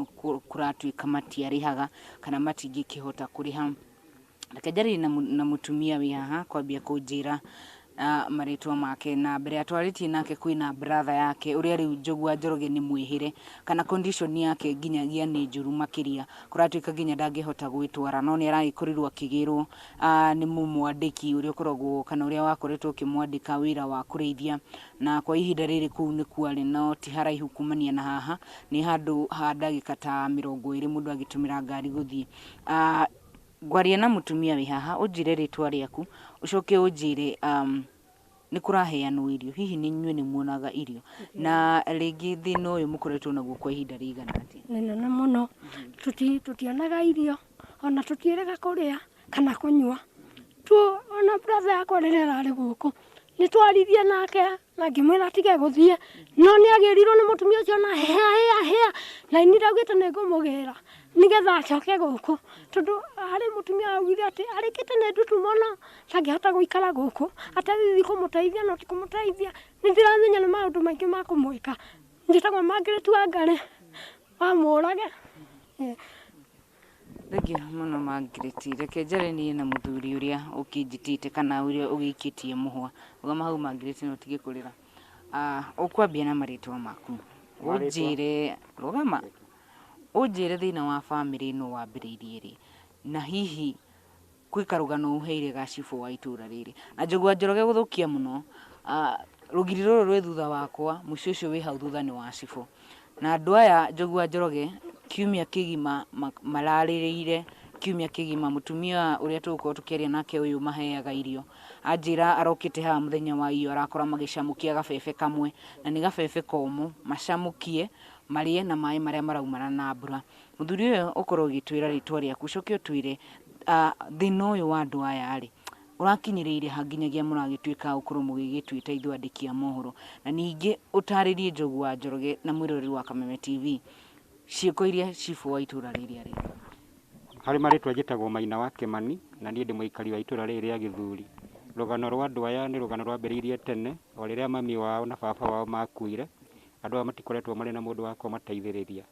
S7: kũratuĩka matiarĩhaga kana matingĩkĩhota kũrĩha. Reke njarĩrie na mũtumia wĩ haha kwambia kũnjĩra marĩtwa make na mbere ya twarĩtie nake kwĩna brother yake ũrĩa rĩu Njogu wa Njoroge nĩ mwĩhĩre kana condition yake nginyagia nĩ njũru makĩria kũratuĩka nginya ndangĩhota gwĩtwara no nĩ aragĩkorirwo akĩgĩrwo nĩ mũmwandĩki ũrĩa ũkoragwo kana ũrĩa wakoretwo ũkĩmwandĩka wĩra wa kũrĩithia na kwa ihinda rĩrĩ kũu nĩkuo arĩ no ti haraihu kumania na haha nĩ handũ ha ndagĩka ta 20 mũndũ agĩtũmĩra ngari gũthiĩ. Ngwaria na mũtumia wĩ haha ũnjĩre rĩtwa rĩaku ũcoke ũnjĩre nĩ kũraheanwo irio hihi nĩ inyuĩ nĩ muonaga irio na rĩngĩ thĩna ũyũ mũkoretwo naguo kwa ihinda rĩigana atĩa?
S8: Nĩ nene mũno, tutionaga irio ona tũtiĩrĩga kũrĩa kana kũnyua. Ona brother yakwa rĩrĩa ararĩ gũkũ nĩ twaririe nake na ngĩmwĩra atige gũthiĩ no nĩ agĩrirwo nĩ mũtumia ũcio na hĩa hĩa hĩa na niĩ ndaugĩte nĩ ngũmũgĩra nĩgetha acoke gũkũ tondũ harĩ mũtumia augire atĩ arĩkĩte nĩ ndutu mũno ndangĩhota gũikara gũkũ atĩ kũmũteithia no ti kũmũteithia. Nĩ ndĩramenya nĩ maũndũ maingĩ ma kũmwĩka. Njĩtagwo Margaret Wangari wa Mũrage.
S7: Thengiũ mũno Margaret, reke njaranie na mũthuri ũrĩa ũkĩnjĩtĩte kana ũrĩa ũgĩikĩtie mũhwa. Rũgama hau Margaret na ũtige kũrĩra. Ũkwambia na marĩtwa maku. Ũnjĩre, rũgama, ũnjĩre thĩna wa bamĩrĩ ĩno wambĩrĩirie rĩ, na hihi kwĩ karũgano ũheire ga cibũ wa itũra rĩrĩ. Na Njogu wa Njoroge gũthũkia mũno, rũgiri rũrũ rwĩ thutha wakwa, mũciĩ ũcio wĩ hau thutha nĩ wa cibũ. Na andũ aya Njogu wa Njoroge kiumia kĩgima mararĩrĩire kiumia kĩgima mũtumia ũrĩa tũgũkorwo tũkĩaria nake ũyũ maheaga irio anjĩra arokĩte haha mũthenya wa iyo arakora magĩcamũkia gabebe kamwe na nĩ gabebe komũ macamũkie marĩe na maĩ marĩa maraumana na mbura. Mũthuri ũyũ ũkorwo ũgĩtwĩra rĩtwa rĩaku ũcoke ũtwĩre thĩna ũyũ wa andũ aya rĩ ũrakinyĩrĩire ha nginyagia mũragĩtuĩka gũkorwo mũgĩgĩtuĩta ithuĩ andĩki a mohoro na ningĩ ũtarĩrie Njogu wa Njoroge na mwĩroreri wa Kameme TV ciĩko iria cibũ wa itũra rĩrĩ areka.
S9: Harĩ marĩtwa njĩtagwo Maina wa Kĩmani na niĩ ndĩ mũikari wa itũra rĩrĩ rĩa Gĩthuri. Rũgano rwa andũ aya nĩ rũgano rwambĩrĩirie tene o rĩrĩa mami wao na baba wao makuire. Andũ aya matikoretwo marĩ na mũndũ wa kũmateithĩrĩria.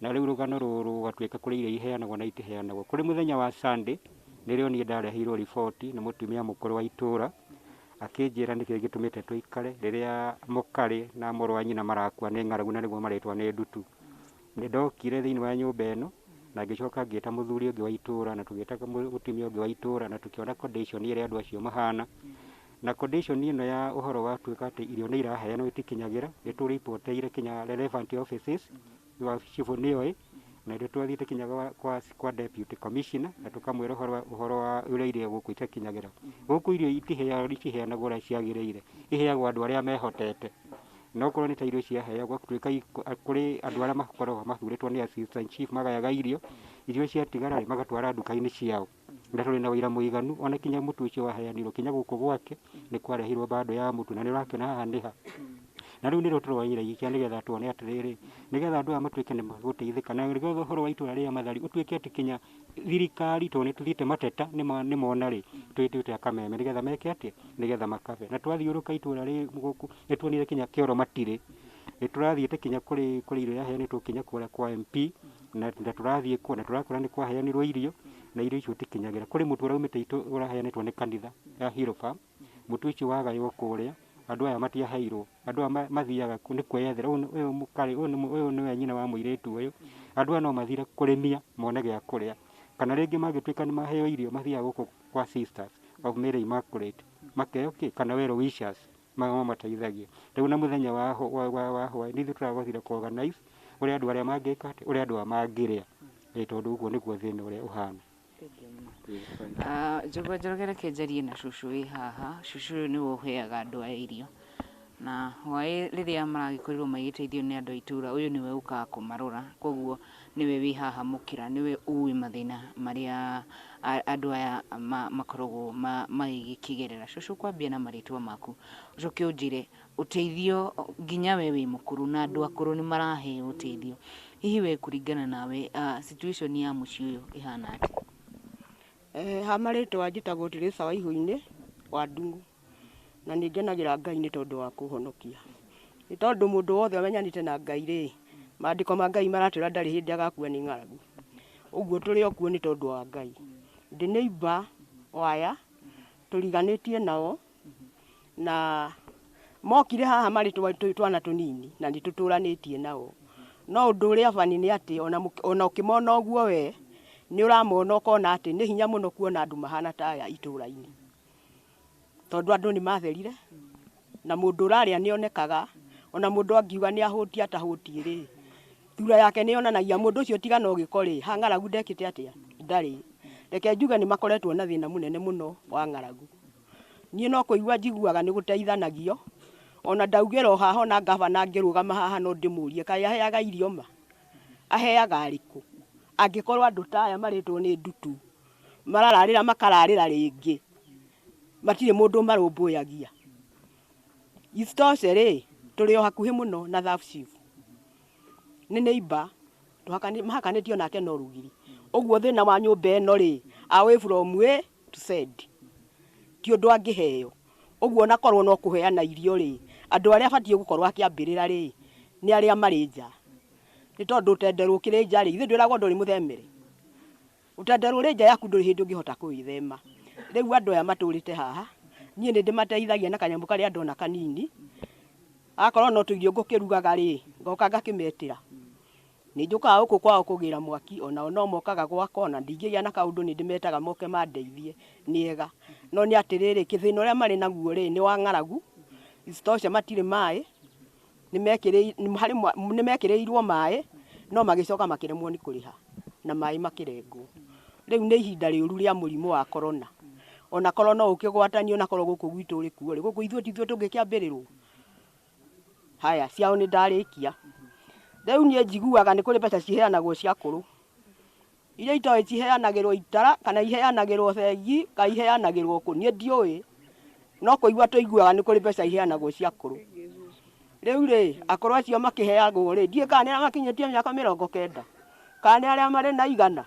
S9: Na rĩu rũgano rũrũ rũgatuĩka kũrĩ irio iheanagwo na itiheanagwo. Kũrĩ mũthenya wa Sunday nĩrĩo niĩ ndareheirwo riboti nĩ mũtumia mũkũrũ wa itũra akĩnjĩra nĩkĩ gĩtũmĩte tũikare rĩrĩa mũkarĩ na mũrũ wa nyina marakua nĩ ng'aragu na nĩguo marĩtwa nĩ ndutu. Nĩ ndokire thĩinĩ wa nyũmba ĩno na ngĩcoka ngĩta mũthuri ũngĩ wa itũra na tũgĩta mũtumia ũngĩ wa itũra na tũkĩona condition ĩrĩa andũ acio mahana. Na condition ĩno ya ũhoro wa tuĩka atĩ irio nĩ iraheanwo itikinyagĩra, nĩ tũripoteire kinya relevant offices, wa cibũ nĩoĩ, na nĩ twathiĩte kinya kwa deputy commissioner na tũkamwĩra ũhoro wa ũrĩa irio gũkũ itakinyagĩra. Gũkũ irio itiheanagwo ũrĩa ciagĩrĩire, iheagwo andũ arĩa mehotete. No korwo nĩ ta irio ciaheagwo gũtuĩka kũrĩ andũ arĩa makoragwo mathurĩtwo nĩ assistant chief magayaga irio, irio ciatigara rĩ magatwara nduka-inĩ ciao. Na tũrĩ na ũira mũiganu ona kinya mũtu ũcio waheanirwo kinya gũkũ gwake nĩ kwarehirwo bando ya mũtu na nĩ ũrakĩona haha nĩ ha. Na rĩu nĩrĩo tũroire ikia nĩgetha tuone atĩrĩrĩ, nĩgetha andũ aya matuĩke nĩ magũteithĩka na nĩgetha ũhoro wa itũra rĩa Mathari ũtuĩke atĩ kinya thirikari tondũ nĩ tũthiĩte mateta nĩ mona rĩ twĩtĩte akameme nĩgetha meke atĩa nĩgetha makabe. Na twathiũrũka itũra rĩ gũkũ nĩ tuonire kinya kĩoro matirĩ. Nĩ tũrathiĩte kinya kũrĩ irio yaheanĩtwo kinya kũrĩa kwa MP na tũrathiĩ kuo na tũrakora nĩ kwaheanirwo irio na irio icio itikinyagĩra. Kũrĩ mũtu ũraumĩte ũraheanĩtwo nĩ kanitha ya Hero Farm, mũtu ũcio wagaywo kũrĩa andũ aya matiaheirwo. Andũ aya mathiaga nĩ kwĩyethera. Ũyũ mũkarĩ, ũyũ nĩwe nyina wa mũirĩtu ũyũ Andũ aya no mathire kũrĩmia mone gĩa kũrĩa, kana rĩngĩ mangĩtuĩka nĩ maheo irio mathiaga gũkũ kwa Sisters of Mary Immaculate makeo kĩ kana well wishers mamateithagia. Rĩu na mũthenya wa wa wa hwaĩ nĩ ithuĩ tũrahotire kũ organize ũrĩa andũ arĩa mangĩka atĩa, ũrĩa andũ aya mangĩrĩa, tondũ ũguo nĩguo thĩna ũrĩa ũhana.
S7: Ah, Njũgũ Njoroge reke njarie na cũcũ wĩ haha. Cũcũ ũyũ nĩwe ũheaga andũ aya irio. Na hwaĩ rĩrĩa maragĩkorirwo magĩteithio nĩ andũ a itũra, ũyũ nĩwe ũkaga kũmarora. Koguo nĩwe wĩ haha mũkĩra, nĩwe ũĩ mathĩna marĩa andũ aya makoragwo magĩkĩgerera. Cũcũ kwambia na marĩtwa maku, ũcoke ũnjĩre ũteithio nginya we wĩ mũkũrũ na andũ akũrũ nĩ maraheo ũteithio. Hihi we kũringana nawe situation ya mũciĩ ũyũ ĩhana atĩa?
S10: Ha marĩtwa njĩtagwo Teresa Waihũ-inĩ wa Ndung'u, na nĩ ngenagĩra Ngai nĩ tondũ wa kũhonokia. Nĩ tondũ mũndũ wothe ũmenyanĩte na Ngai rĩ, maandĩko ma Ngai maratwĩra ndarĩ hĩndĩ agakua nĩ ng'aragu. Ũguo tũrĩ o kuo nĩ tondũ wa Ngai. Ndĩ neighbour wa aya, tũriganĩtie nao, na mokire haha marĩ twana tũnini na nĩ tũtũranĩtie nao. No ũndũ ũrĩa funny nĩ atĩ ona ũkĩmona ũguo we, nĩ ũramona ũkona atĩ nĩ hinya mũno kuona andũ mahana ta aya itũra-inĩ. Tondũ andũ nĩ matherire, na mũndũ ũrarĩa nĩ onekaga, ona mũndũ angiuga nĩ ahũtiĩ atahũtiĩ rĩ, thura yake nĩ yonanagia mũndũ ũcio tiga no gĩko rĩ, ha ng'aragu ndekĩte atĩa? Ndarĩ. Reke njuge nĩ makoretwo na thĩna mũnene mũno wa ng'aragu. Niĩ no kũigua njiguaga nĩ gũteithanagio, ona ndaugĩra o haha ona ngavana angĩrũgama haha no ndĩmũrie kaĩ aheaga irio ma? Aheaga arĩkũ? Angĩkorwo andũ ta aya marĩtwo nĩ ndutu, marararĩra makararĩra rĩngĩ, matirĩ mũndũ ũmarũmbũyagia. Isitoshe rĩ, tũrĩ o hakuhĩ mũno na sub chief. Nĩ neighbour, mahakanĩtio nake no rũgiri. Ũguo thĩna wa nyũmba ĩno rĩ, away from A to Z. Ti ũndũ angĩheo. Ũguo onakorwo no kũheana irio rĩ, andũ arĩa abatiĩ gũkorwo akĩambĩrĩra rĩ, nĩ arĩa marĩ nja. Nĩ tondũ ũtenderũ ũkĩrĩ nja rĩ, ithuĩ ndwĩragwo ndũrĩ mũthemere. Ũtenderũ ũrĩ nja yaku ndũrĩ hĩndĩ ũngĩhota kũwĩthema. Rĩu andũ aya matũrĩte haha, niĩ nĩ ndĩmateithagia na kanyamũ karĩa ndona kanini. Akorwo no tũirio ngũkĩrugaga rĩ, ngoka ngakĩmetĩra. Nĩ njũkaga gũkũ kwao kũgĩra mwaki, onao no mokaga gwakwa, ona ndingĩgĩa na kaũndũ nĩ ndĩmetaga moke mandeithie, nĩ ega. No nĩ atĩrĩrĩ, kĩthĩna ũrĩa marĩ naguo rĩ, nĩ wa ng'aragu, isitoshe matirĩ maĩ, nĩ mekĩrĩirwo maĩ, no magĩcoka makĩremwo nĩ kũrĩha, na maĩ makĩrengwo. Rĩu nĩ ihinda rĩũru rĩa mũrimũ wa corona. Ona korwo no ũkĩgwatanio na korwo gũkũ gwitũ ũrĩ kuo rĩ, gũkũ ithuĩ ti ithuĩ tũngĩkĩambĩrĩrwo. Haya, ciao nĩ ndarĩkia. Rĩu niĩ njiguaga nĩ kũrĩ mbeca ciheanagwo cia akũrũ. Iria itoĩ ciheanagĩrwo itara, kana iheanagĩrwo bengi, kana iheanagĩrwo kũ, niĩ ndiũĩ. No kũigua tũiguaga nĩ kũrĩ mbeca iheanagwo cia akũrũ. Rĩu rĩ, akũrũ acio makĩheagwo rĩ, ndiũĩ kana nĩ arĩa makinyĩtie mĩaka 90, kana nĩ arĩa marĩ na 100,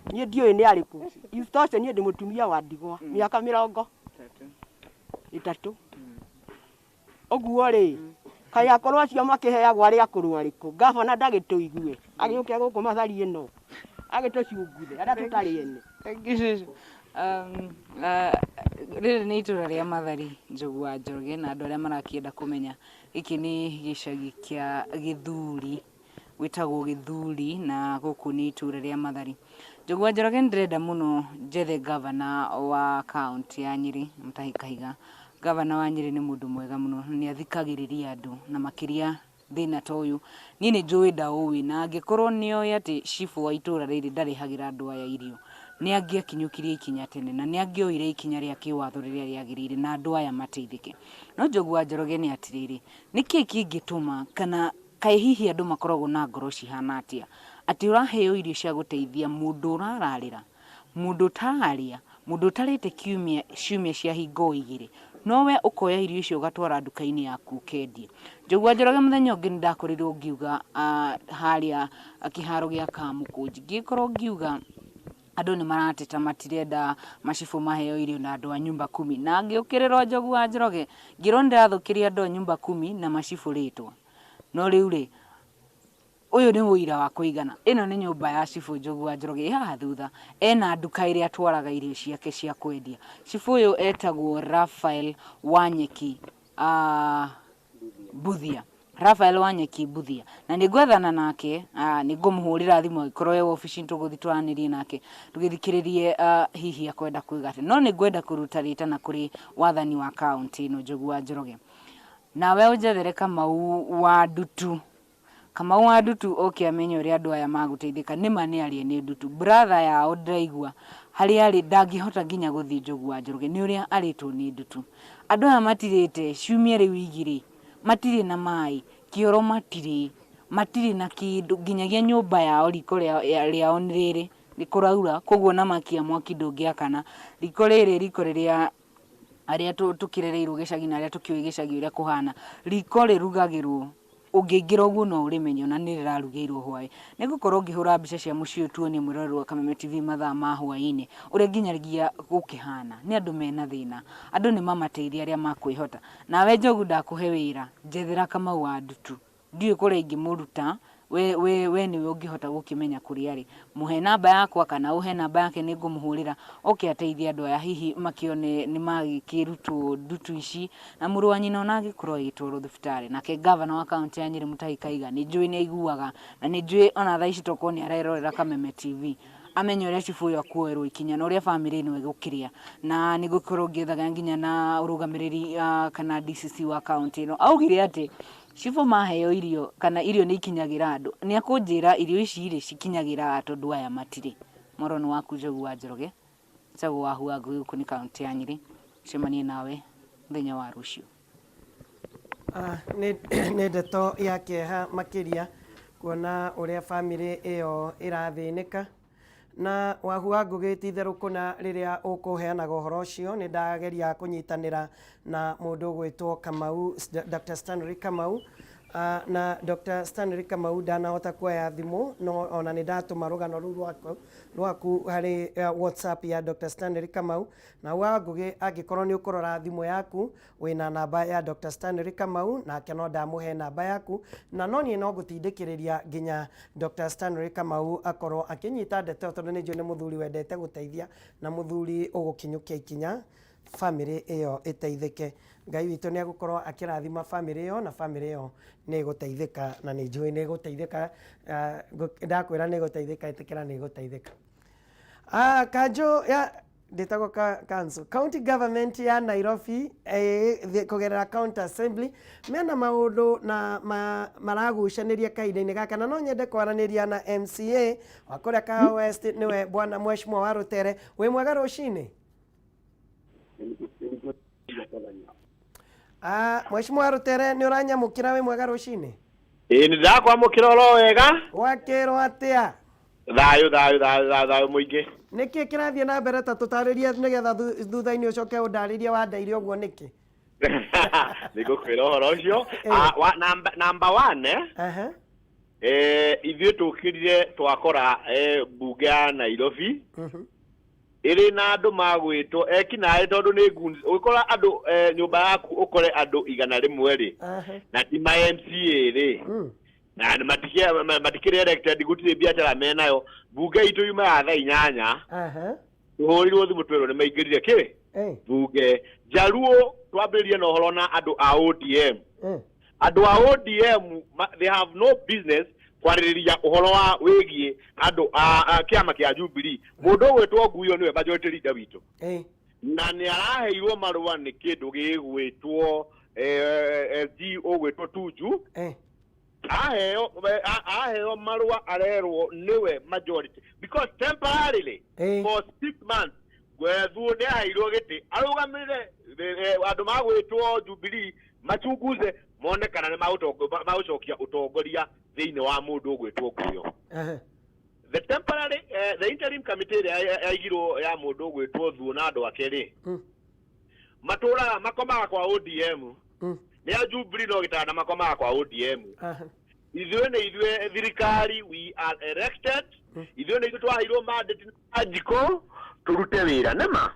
S10: niĩ ndiũĩ nĩ arĩkũ. Isitoshe niĩ ndĩ mũtumia wa ndigwa, mĩaka 30. Ũguo rĩ, kaĩ akũrũ acio makĩheagwo arĩa akũrũ arĩkũ? Ngavana ndagĩtũigue, agĩũke gũkũ Mathari ĩno, agĩtũcunguthe, arĩa tũtarĩ ene.
S7: Thank you, Shushu. Rĩrĩ nĩ itũra rĩa Mathari, Njogu wa Njoroge, na andũ arĩa marakĩenda kũmenya gĩkĩ nĩ gĩcagi kĩa Gĩthuri, gwĩtagwo Gĩthuri na gũkũ nĩ itũra rĩa Mathari. Njogu wa Njoroge nĩ ndĩrenda mũno njethe ngavana wa kaũntĩ ya Nyĩrĩ, Mutahi Kahiga. Ngavana wa Nyĩrĩ nĩ mũndũ mwega mũno na nĩ athikagĩrĩria andũ na makĩria thĩna ta ũyũ. Niĩ nĩ njũĩ ndaũĩ na angĩkorwo nĩ oĩ atĩ cibũ wa itũra rĩrĩ ndarehagĩra andũ aya irio, nĩ angĩakinyũkirie ikinya tene na nĩ angĩoire ikinya rĩa kĩwatho rĩrĩa rĩagĩrĩire na andũ aya mateithĩke. No Njogu wa Njoroge nĩ atĩrĩrĩ, nĩkĩ kĩngĩtũma kana kaĩ hihi andũ makoragwo na ngoro cihana atĩa atĩ ũraheo irio cia gũteithia mũndũ ũrararĩra, mũndũ ũtararĩa, mũndũ ũtarĩte kiumia ciumia cia hingo igĩrĩ, no we ũkoya irio icio ũgatwara nduka-inĩ yaku ũkendia. Njogu wa Njoroge mũthenya ũngĩ nĩ ndakorirwo ngiuga harĩa kĩharo gĩa Kamũkũnji, ngĩkorwo ngiuga andũ nĩ marateta matirenda macibũ maheo irio na andũ a nyumba kumi, na ngĩũkĩrĩrwo Njogu wa Njoroge ngĩrwo nĩ ndĩrathũkĩria andũ a nyumba kumi na macibũ rĩtwa. No rĩu rĩ, ũyũ nĩ ũira wa kũigana. Ĩno nĩ nyũmba ya cibũ Njogu wa Njoroge ĩ haha thutha, ena nduka ĩrĩa atwaraga irio ciake cia kwendia. Cibũ ũyũ etagwo Raphael Wanyeki Mbuthia. Raphael Wanyeki Mbuthia na nĩ ngwethana nake, nĩ ngũmũhũrĩra thimũ angĩkorwo e wabici tũgũthiĩ twaranĩrie nake tũgĩthikĩrĩrie hihi akwenda kuiga atĩa. No nĩ ngwenda kũruta rĩtana kũrĩ wathani wa kaũntĩ ĩno Njogu wa Njoroge. Nawe ũnjethere Kamau wa Ndutu. Kamau wa Ndutu oke amenye ũrĩa andũ aya magũteithĩka. Nĩma nĩ arĩe nĩ Ndutu. Brother yao ndĩraigua harĩa arĩ ndangĩhota nginya gũthiĩ Njogu wa Njoroge nĩ ũrĩa arĩtwo nĩ Ndutu. Andũ aya matirĩte ciumia rĩu igĩrĩ, matirĩ na maĩ, kĩoro matirĩ, matirĩ na kĩndũ, nginyagia nyũmba yao riko rĩao nĩ rĩrĩ, nĩ kũraura koguo ona makia mwaki ndũngĩakana. Riko rĩrĩ riko rĩrĩa arĩa tũkĩrereirwo gĩcagi na arĩa tũkĩũĩ gĩcagi ũrĩa kũhana, riko rĩrugagĩrwo ũngĩingĩra ũguo no ũrĩmenye ona nĩ rĩrarugĩirwo hwaĩ. Nĩ ngũkorwo ngĩhũra mbica cia mũciĩ ũyũ tuonie mwĩroreri wa Kameme TV mathaa ma hwaĩ-inĩ ũrĩa nginyagia gũkĩhana. Nĩ andũ mena thĩna, andũ nĩ mamateithie arĩa makwĩhota. Nawe Njogu ndakũhe wĩra, njethera Kamau wa Ndutu. Ndiũĩ kũrĩa ingĩmũruta, we, we, we nĩwe ũngĩhota gũkĩmenya kũrĩa arĩ. Mũhe namba yakwa kana ũhe namba yake nĩ ngũmũhũrĩra oke ateithie andũ aya hihi makĩone nĩ magĩkĩrutwo ndutu ici na mũrũ wa nyina ona angĩkorwo agĩtwarwo thibitarĩ. Nake ngavana wa kaũntĩ ya Nyĩrĩ Mutahi Kaiga nĩ njũĩ nĩ aiguaga na nĩ njũĩ ona thaa ici tokorwo nĩ arerorera Kameme TV amenye ũrĩa cibũ ũyũ akuoerwo ikinya na ũrĩa bamĩrĩ ĩno ĩgũkĩrĩa. Na nĩ ngũkorwo ngĩethaga nginya na ũrũgamĩrĩri kana DCC wa kaũntĩ ĩno. Augire atĩ Cibũ maheo irio kana irio nĩ ikinyagĩra andũ, nĩ akũnjĩra irio ici rĩ cikinyagĩra a tondũ aya matirĩ. Mwaro nĩ waku Njogu wa Njoroge, njagwo wa Huangũ gũkũ nĩ kaũntĩ ya Nyĩrĩ, cemanie nawe mũthenya wa rũciũ.
S1: Nĩ ndeto ya kĩeha makĩria kuona ũrĩa bamĩrĩ ĩyo ĩrathĩnĩka. Na Wahu wa Ngũgĩ ti itherũ kũna rĩrĩa ũkũheanaga ũhoro ũcio nĩ ndageria kũnyitanĩra na mũndũ ũgwĩtwo Kamau, Dr. Stanley Kamau. Na Dr. Stanley Kamau ndanahota kuoya thimũ no ona nĩ ndatũma rũgano rũu rwaku harĩ WhatsApp ya Dr. Stanley Kamau. Na wa Ngũgĩ angĩkorwo nĩ ũkũrora thimũ yaku wĩna namba ya Dr. Stanley Kamau nake no ndamũhe namba yaku na no niĩ no ngũtindĩkĩrĩria nginya Dr. Stanley Kamau akorwo akĩnyita ndeto ĩyo tondũ nĩ njũĩ nĩ mũthuri wendete gũteithia na mũthuri ũgũkinyũkia ikinya bamĩrĩ ĩyo ĩteithĩke. Ngai witũ nĩ egũkorwo akĩrathima bamĩrĩ ĩyo na bamĩrĩ ĩyo nĩ ĩgũteithĩka na nĩ njũĩ nĩ ĩgũteithĩka. Ndakwĩra nĩ ĩgũteithĩka ĩtĩkĩra nĩ ĩgũteithĩka. Kanjũ ya ndĩtagwo council county government ya Nairobi kũgerera county assembly mena maũndũ na maragucanĩria kahinda-inĩ gaka na no nyende kwaranĩria na MCA wa kũrĩa Kahawa West nĩwe bwana Mheshimiwa wa Rũtere. Wĩ mwega rũcinĩ? Mheshimiwa wa Rũtere nĩ ũranyamũkĩra wĩ mwega rũcinĩ?
S11: Ĩĩ nĩ ndĩrakwamũkĩra oro wega.
S1: Gwakĩrwo atĩa?
S11: Thayũ thayũ thayũ thayũ thayũ mũingĩ.
S1: Nĩkĩ kĩrathiĩ na mbere ta tũtarĩrie nĩgetha thutha-inĩ ũcoke ũndarĩrie wandeire ũguo nĩkĩ?
S11: Nĩngũkwĩra ũhoro ũcio. Number one, ithuĩ tũkĩrire twakora mbunge ya Nairobi ĩrĩ na andũ magwĩtwo ekinaĩ tondũ nĩ goons. Ũgĩkora andũ nyũmba yaku ũkore andũ 100 rĩ, na ti ma MCA rĩ, na nĩ matikĩrĩ elected, gũtirĩ biacara menayo. Mbunge itũ yuma ya thaa 8 tũhũrirwo thimũ twĩrwo nĩ maingĩrire kĩ mbunge. Njaruo twambĩrĩrie na ũhoro na andũ a ODM. Andũ a ODM they have no business kwarĩrĩria ũhoro wa wĩgiĩ andũ a kĩama kĩa Jubilee. Mũndũ ũgwĩtwo Nguyo nĩwe majority leader witũ. Na nĩ araheirwo marũa nĩ kĩndũ gĩgwĩtwo SG ũgwĩtwo Tuju. Aheo marũa arerwo nĩwe majority because temporarily for 6 months Thuo nĩ aheirwo gĩtĩ arũgamĩrĩre andũ magwĩtwo Jubilee machunguze mone kana nĩ magũcokia ũtongoria thĩinĩ wa mũndũ ũgwĩtwo Nguyo. The temporary, the interim committee ĩrĩa yaigirwo ya mũndũ ũgwĩtwo Thuo na andũ ake rĩ, matũraga makomaga kwa ODM. Nĩ a Jubilee no gĩtanda makomaga kwa ODM. Ithuĩ nĩ ithuĩ thirikari, we are elected. Ithuĩ nĩ ithuĩ twaheirwo mandate na njiko tũrute wĩra nĩma.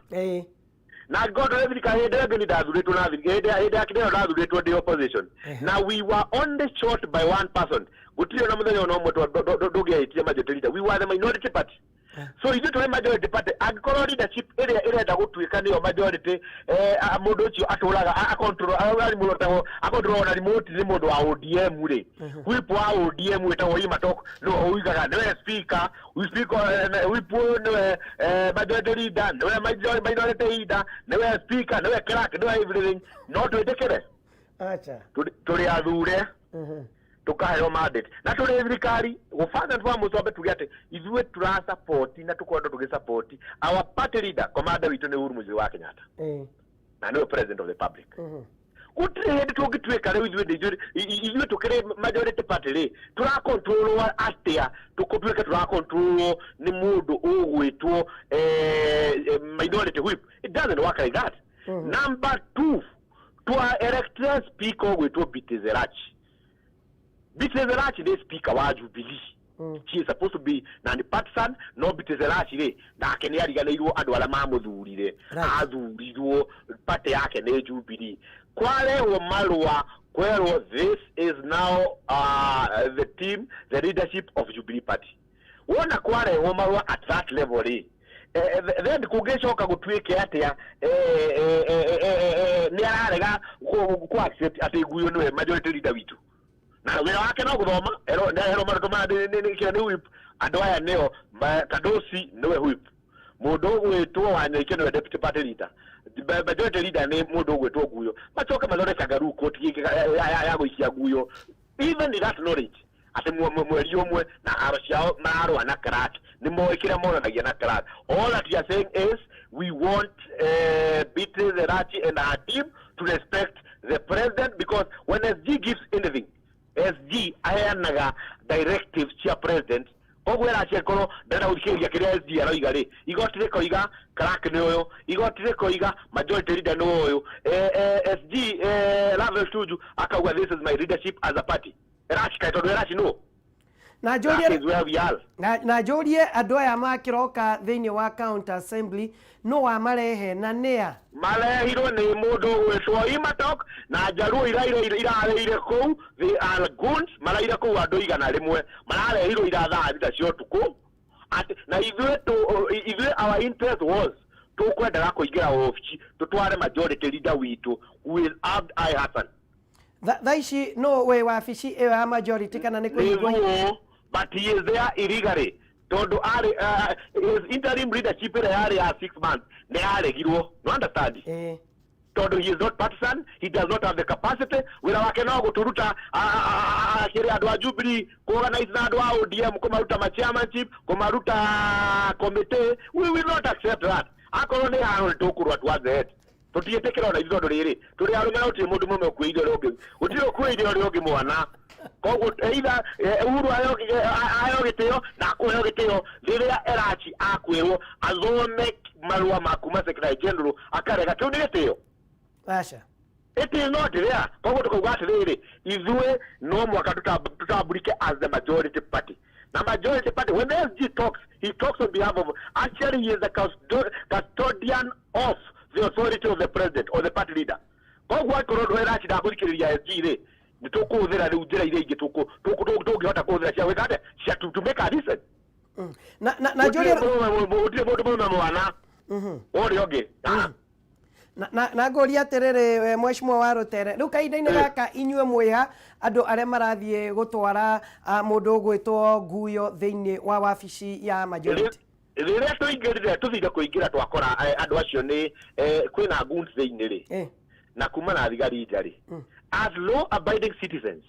S11: Na angĩkorwo tũrĩ thirikari hĩndĩ ĩyo ĩngĩ niĩ ndathurĩtwo na thirikari hĩndĩ ya kĩrĩa ndathurĩtwo ndĩ opposition na we were only short by one person. Gũtirĩ ona mũthenya ona ũmwe ndũngĩahĩtire majority leader. We were the minority party. So ithuĩ tũrĩ majority party, angĩkorwo leadership ĩrĩa ĩrenda gũtuĩka nĩyo majority, mũndũ ũcio atũraga acontrol, arimũrotagwo acontrol na remote nĩ mũndũ wa ODM rĩ, whip wa ODM wĩtagwo Imatok nĩwe ũigaga, nĩwe speaker, speaker, whip nĩwe majority leader, nĩwe minority leader, nĩwe speaker, nĩwe clerk, nĩwe everything, no twĩtĩkĩre?
S1: Acha.
S11: Tũrĩ athure, tukaheo mandate na tũrĩ thirikari. Gũbanga twa mũcombe tuge atĩ ithuĩ tũrasupport na tũkoretwo tũgĩsupport our party leader, commander witũ nĩ Uhuru Muigai wa Kenyatta, na nĩwe president of the public. Gũtirĩ hĩndĩ tũngĩtuĩka rĩu ithuĩ nĩ ithuĩ tũkĩrĩ majority party rĩ, tũrakontrolwo atĩa? Tũtuĩke tũrakontrolwo nĩ mũndũ ũgwĩtwo minority whip? It doesn't work like that. Number two, twa elected speaker ũgwĩtwo Beatrice Elachi. Beatrice Elachi nĩ speaker wa Jubilee. She is supposed to be non-partisan. No Beatrice Elachi rĩ, nake nĩ ariganĩirwo andũ arĩa mamũthurire. Athurirwo party yake nĩ Jubilee. Kwarehwo marũa kwerwo this is now the team, the leadership of Jubilee Party. Wona kwarehwo marũa at that level rĩ, then kũngĩcoka gũtuĩke atĩa nĩ ararega ku accept atĩ Nguyo nĩwe majority leader witũ, na wĩra wake no gũthoma ero ero marũtũ ma nĩ kĩrĩa nĩ whip. Andũ aya nĩo Kadosi nĩwe whip, mũndũ ũgwĩtwo Wanyoike nĩwe deputy party leader, majority leader nĩ mũndũ ũgwĩtwo Nguyo. Macoke mathondeke kangaroo court ya gũikia Nguyo, even in that knowledge atĩ mweri ũmwe na aro ciao mararũa na crack, nĩ moĩ kĩrĩa monanagia na crack. All that we are saying is we want Beatrice Elachi and her team to respect the president, because when SG gives anything, SG aheanaga directives cia president. Koguo Elachi akorwo ndenda gũthikĩrĩria kĩrĩa SG aroiga rĩ, igoti rĩkoiga crack nĩ ũyũ, igoti rĩkoiga majority leader nĩ ũyũ, SG Raphael Tuju akauga, "This is my leadership as a party." Elachi kaĩ tondũ Elachi nũ?
S1: Na
S11: That
S1: njũrie
S11: is where we are.
S1: Na njũrie, andũ aya makĩroka thĩinĩ wa county assembly, no wamarehe na nĩa?
S11: Marehirwo nĩ mũndũ ũgwĩtwo Imatok na njaruo irarĩire kũu. They are goons. Maraire kũu andũ 100, mararehirwo ira thaa 6 cia ũtukũ. Atĩ na ithuĩ ithuĩ our interest was tũkwendaga kũingĩra obici tũtware majority leader witũ, who is Abdi I Hassan.
S1: Thaa ici no wĩ wabici ĩyo ya majority kana nĩ
S11: Nĩ
S1: kũhingwo?
S11: Thuo, but he is there illegally tondũ arĩ his interim leadership ĩrĩa yarĩ ya 6 months nĩ yaregirwo, no understand? Tondũ he is not partisan, he does not have the capacity. Wĩra wake no gũtũruta kĩrĩ andũ a Jubilee, kuorganize na andũ a ODM, kũmaruta ma chairmanship, kũmaruta committee. We will not accept that. Akorwo nĩ haro nĩ tũkũrũa towards the end. Tũtiĩtĩkĩra ona ithuĩ tondũ rĩrĩ tũrĩ arũme na gũtirĩ mũndũ mũrũme ũkuĩire ũrĩa ũngĩ, gũtirĩ ũkuĩire ũrĩa ũngĩ mwana. Koguo either Uhuru aheo gĩtĩo na akũheo gĩtĩo. Rĩrĩa Elachi akwĩrwo athome marũa ma kuma secretary general akarega, kĩu nĩ gĩtĩo?
S1: Aca.
S11: It is not there. Koguo tukauga atĩrĩrĩ, ithuĩ no mwaka tutambũrike as the majority party. Na majority party, when the SG talks, he talks on behalf of, actually he is the custodian of the authority of the president or the party leader. Koguo akorwo ndũ Elachi ndakũthikĩrĩria SG rĩ, nĩ tũkũhũthĩra rĩu njĩra iria ingĩ tũngĩhota kũhũthĩra cia gwĩka atĩa, cia to make a reason.
S1: Na njũrie
S11: Gũtirĩ mũndũ mũrũme mwana ũrĩa ũngĩ. Ah.
S1: Na ngũria atĩrĩrĩ, we mheshimiwa wa Rũtere, rĩu kahinda-inĩ gaka inyuĩ mwĩha andũ arĩa marathiĩ gũtwara mũndũ ũgwĩtwo Nguyo thĩinĩ wa wabici ya majority?
S11: Rĩrĩa tũingĩrire, tũthire kũingĩra, twakora andũ acio nĩ kwĩna goons thĩinĩ rĩ, na kuma na thigari nja rĩ. As law abiding citizens,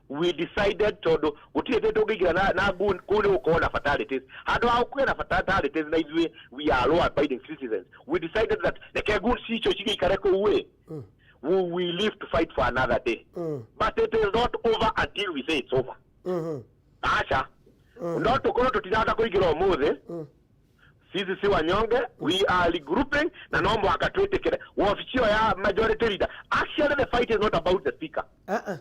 S11: we decided tondũ gũtirĩ hĩndĩ tũngĩingĩra na goon kũu nĩ gũkorwo na fatalities. Handũ ha gũkũgĩa na fatalities, na ithuĩ we are law abiding citizens, we decided that reke goons icio cigĩikare kũu ĩ, we will live to fight for another day. But it is not over until we say it's over. Aca, no tũkorwo tũtirahota kũingĩra ũmũthĩ. Sisi si wanyonge. We are regrouping na no mũhaka twĩtĩkĩre wabici ĩyo ya majority leader. Actually, the fight is not about the speaker.
S1: Uh-uh.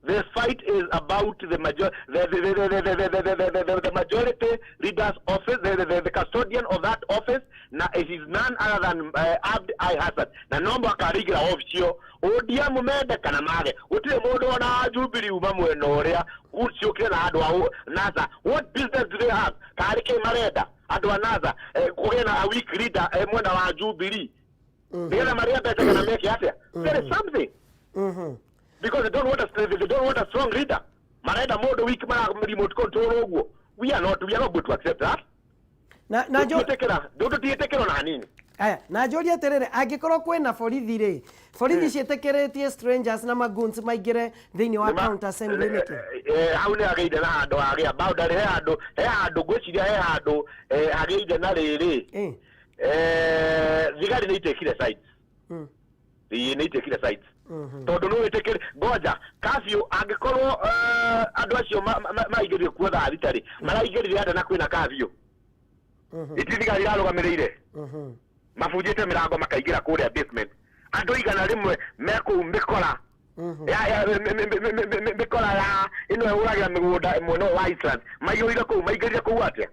S11: The fight is about the major the majority leader's office, the custodian of that office, na it is none other than Abdi I Hassan. Na no mũhaka arĩingĩra office ĩyo ODM mende kana mage. Gũtirĩ mũndũ ona wa Jubilee uma mwena ũrĩa ciũkire na andũ a NASA. What business do they have? Karĩ kĩ marenda andũ a NASA kũgĩe na a weak leader mwena wa Jubilee nĩgetha marĩe mbeca kana meke atĩa? There is something because they don't want a strong leader. Marenda mũndũ weak mara remote control ũguo. We are not going to accept that.
S1: Na njo
S11: Tũtiĩtĩkĩra, tũtiĩtĩkĩra ona hanini.
S1: Aya, na njũrie atĩrĩrĩ, angĩkorwo kwĩna borithi rĩ, borithi ciĩtĩkĩrĩtie strangers na magoons maingĩre thĩinĩ wa county assembly nĩkĩ?
S11: Hau nĩ hagĩire na handũ hagĩa boundary, he handũ ngwĩciria he handũ hagĩire na rĩrĩ thigari nĩ itekire sides. Ĩĩ, nĩ itekire sides tondũ no wĩtĩkĩre ngoja curfew angĩkorwo andũ acio maingĩrire kuo thaa 6 rĩ, maraingĩrire andũ na kwĩna curfew, iti thigari irarũgamĩrĩire, mabunjĩte mĩrango makaingĩra kũrĩa basement, andũ 100 mekũu mĩkora ya mĩkora ya ĩno ĩhũragĩra mĩgũnda mwena ũyũ wa Eastland maiyũrire kũu. Maingĩrire kũu atĩa?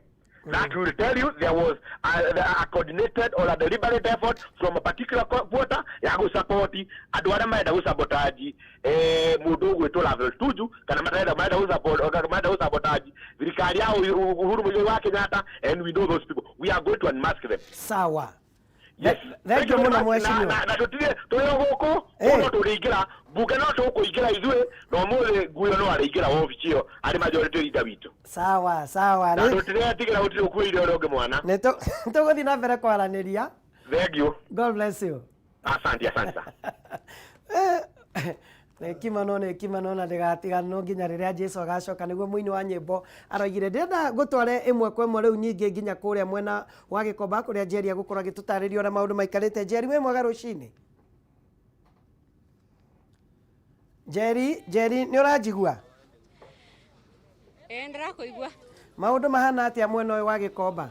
S11: That will tell you there was a coordinated or a deliberate effort from a particular quarter ya gũsupport andũ arĩa marenda gũsabotage mũndũ ũgwĩtwo Raphael Tuju, kana marenda gũsupport, marenda gũsabotage thirikari ya Uhuru Muigai wa Kenyatta, and we know those people. We are going to unmask them.
S1: Sawa.
S11: Yes.
S1: Thank you mũno,
S11: Na-
S1: mheshimiwa.
S11: Na tũtirĩ tũrĩ o gũkũ no tũrĩingĩra mbunge, no tũkũingĩra ithuĩ, na ũmũthĩ nguo no arĩingĩra wobici ĩyo arĩ majority leader witũ.
S1: Sawa sawa.
S11: Na tũtiretigĩra, gũtirĩ ũkuĩire ũrĩa ũngĩ mwana.
S1: Nĩ tũgũthiĩ na mbere kwaranĩria.
S11: Thank you.
S1: God bless you.
S11: Asante, asante.
S1: Nĩ kimano, nĩ kimano, na ndĩgatiganwo nginya rĩrĩa Jesu agacoka, nĩguo mũini wa nyĩmbo aroigire. Ndĩrenda ngũtware ĩmwe kwa ĩmwe rĩu nyingĩ nginya kũrĩa mwena wa Gĩkomba, kũrĩa Njeri agũkorwo agĩtũtarĩria ũrĩa maũndũ maikarĩte. Njeri, wĩ mwega rũcinĩ? Njeri, Njeri, nĩ ũranjigua?
S12: Ĩĩ, ndĩrakũigua.
S1: Maũndũ mahana atĩa mwena ũyũ wa Gĩkomba?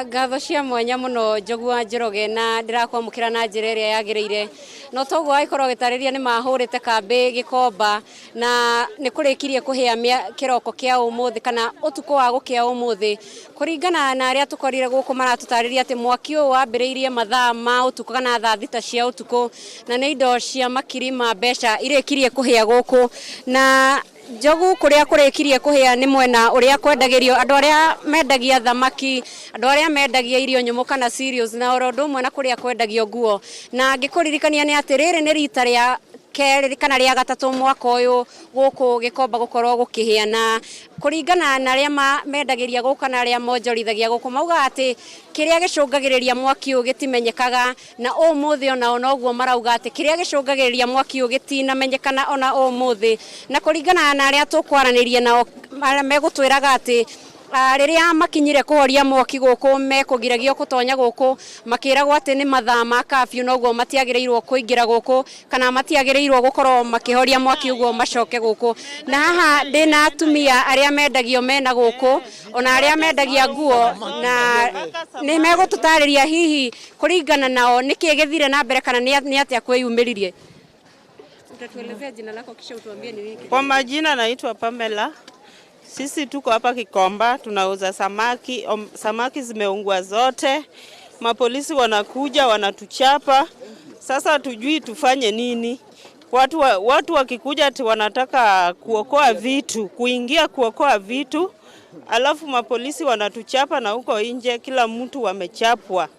S12: Ngatho cia mwanya mũno, Njogu wa Njoroge, na ndĩrakwamũkĩra na njĩra ĩrĩa yagĩrĩire. No toguo wagĩkorwo ũgĩtarĩria, nĩ mahũrĩte kambĩ Gĩkomba na nĩ kũrĩkirie kũhĩa kĩroko kĩa ũmũthĩ kana ũtukũ wa gũkĩa ũmũthĩ. Kũringana na arĩa tũkorire gũkũ, maratũtarĩria atĩ mwaki ũyũ wambĩrĩirie mathaa ma ũtukũ kana thaa 6 cia ũtukũ, na nĩ indo cia makiri ma mbeca irĩkirie kũhĩa gũkũ. Na Njogu, kũrĩa kũrĩkirie kũhĩa nĩ mwena ũrĩa kwendagĩrio, andũ arĩa mendagia thamaki, andũ arĩa mendagia irio nyũmũ kana cereals, na oro ũndũ ũmwe na kũrĩa kwendagio nguo. Na ngĩkũririkania nĩ atĩ rĩrĩ nĩ rita rĩa kerĩ kana rĩa gatatũ mwaka ũyũ gũkũ Gĩkomba gũkorwo gũkĩhĩa. Na kũringana na arĩa mendagĩria gũkũ kana arĩa monjorithagia gũkũ, maugaga atĩ kĩrĩa gĩcũngagĩrĩria mwaki ũyũ gĩtimenyekaga, na ũmũthĩ onao noguo marauga atĩ kĩrĩa gĩcũngagĩrĩria mwaki ũyũ gĩtinamenyekana ona ũmũthĩ. Na kũringana na arĩa tũkwaranĩria nao, arĩa megũtwĩraga atĩ rĩrĩa makinyire kũhoria mwaki gũkũ, mekũgiragio gũtonya gũkũ, makĩragwo atĩ nĩ mathaa ma curfew, noguo matiagĩrĩirwo kũingĩra gũkũ kana matiagĩrĩirwo gũkorwo makĩhoria mwaki ũguo macoke gũkũ. Na haha ndĩna atumia arĩa mendagio mena gũkũ, ona arĩa mendagia nguo, na nĩ megũtũtarĩria hihi kũringana nao nĩkĩ gĩthire na mbere kana nĩ atĩa kwĩyumĩririe. Utatuelezea jina lako kisha utuambie ni nini.
S13: Kwa majina naitwa Pamela. Sisi tuko hapa Kikomba tunauza samaki. Samaki zimeungua zote. Mapolisi wanakuja wanatuchapa. Sasa hatujui tufanye nini. Watu wakikuja ati wanataka kuokoa vitu, kuingia kuokoa vitu, alafu mapolisi wanatuchapa na huko nje kila mtu wamechapwa.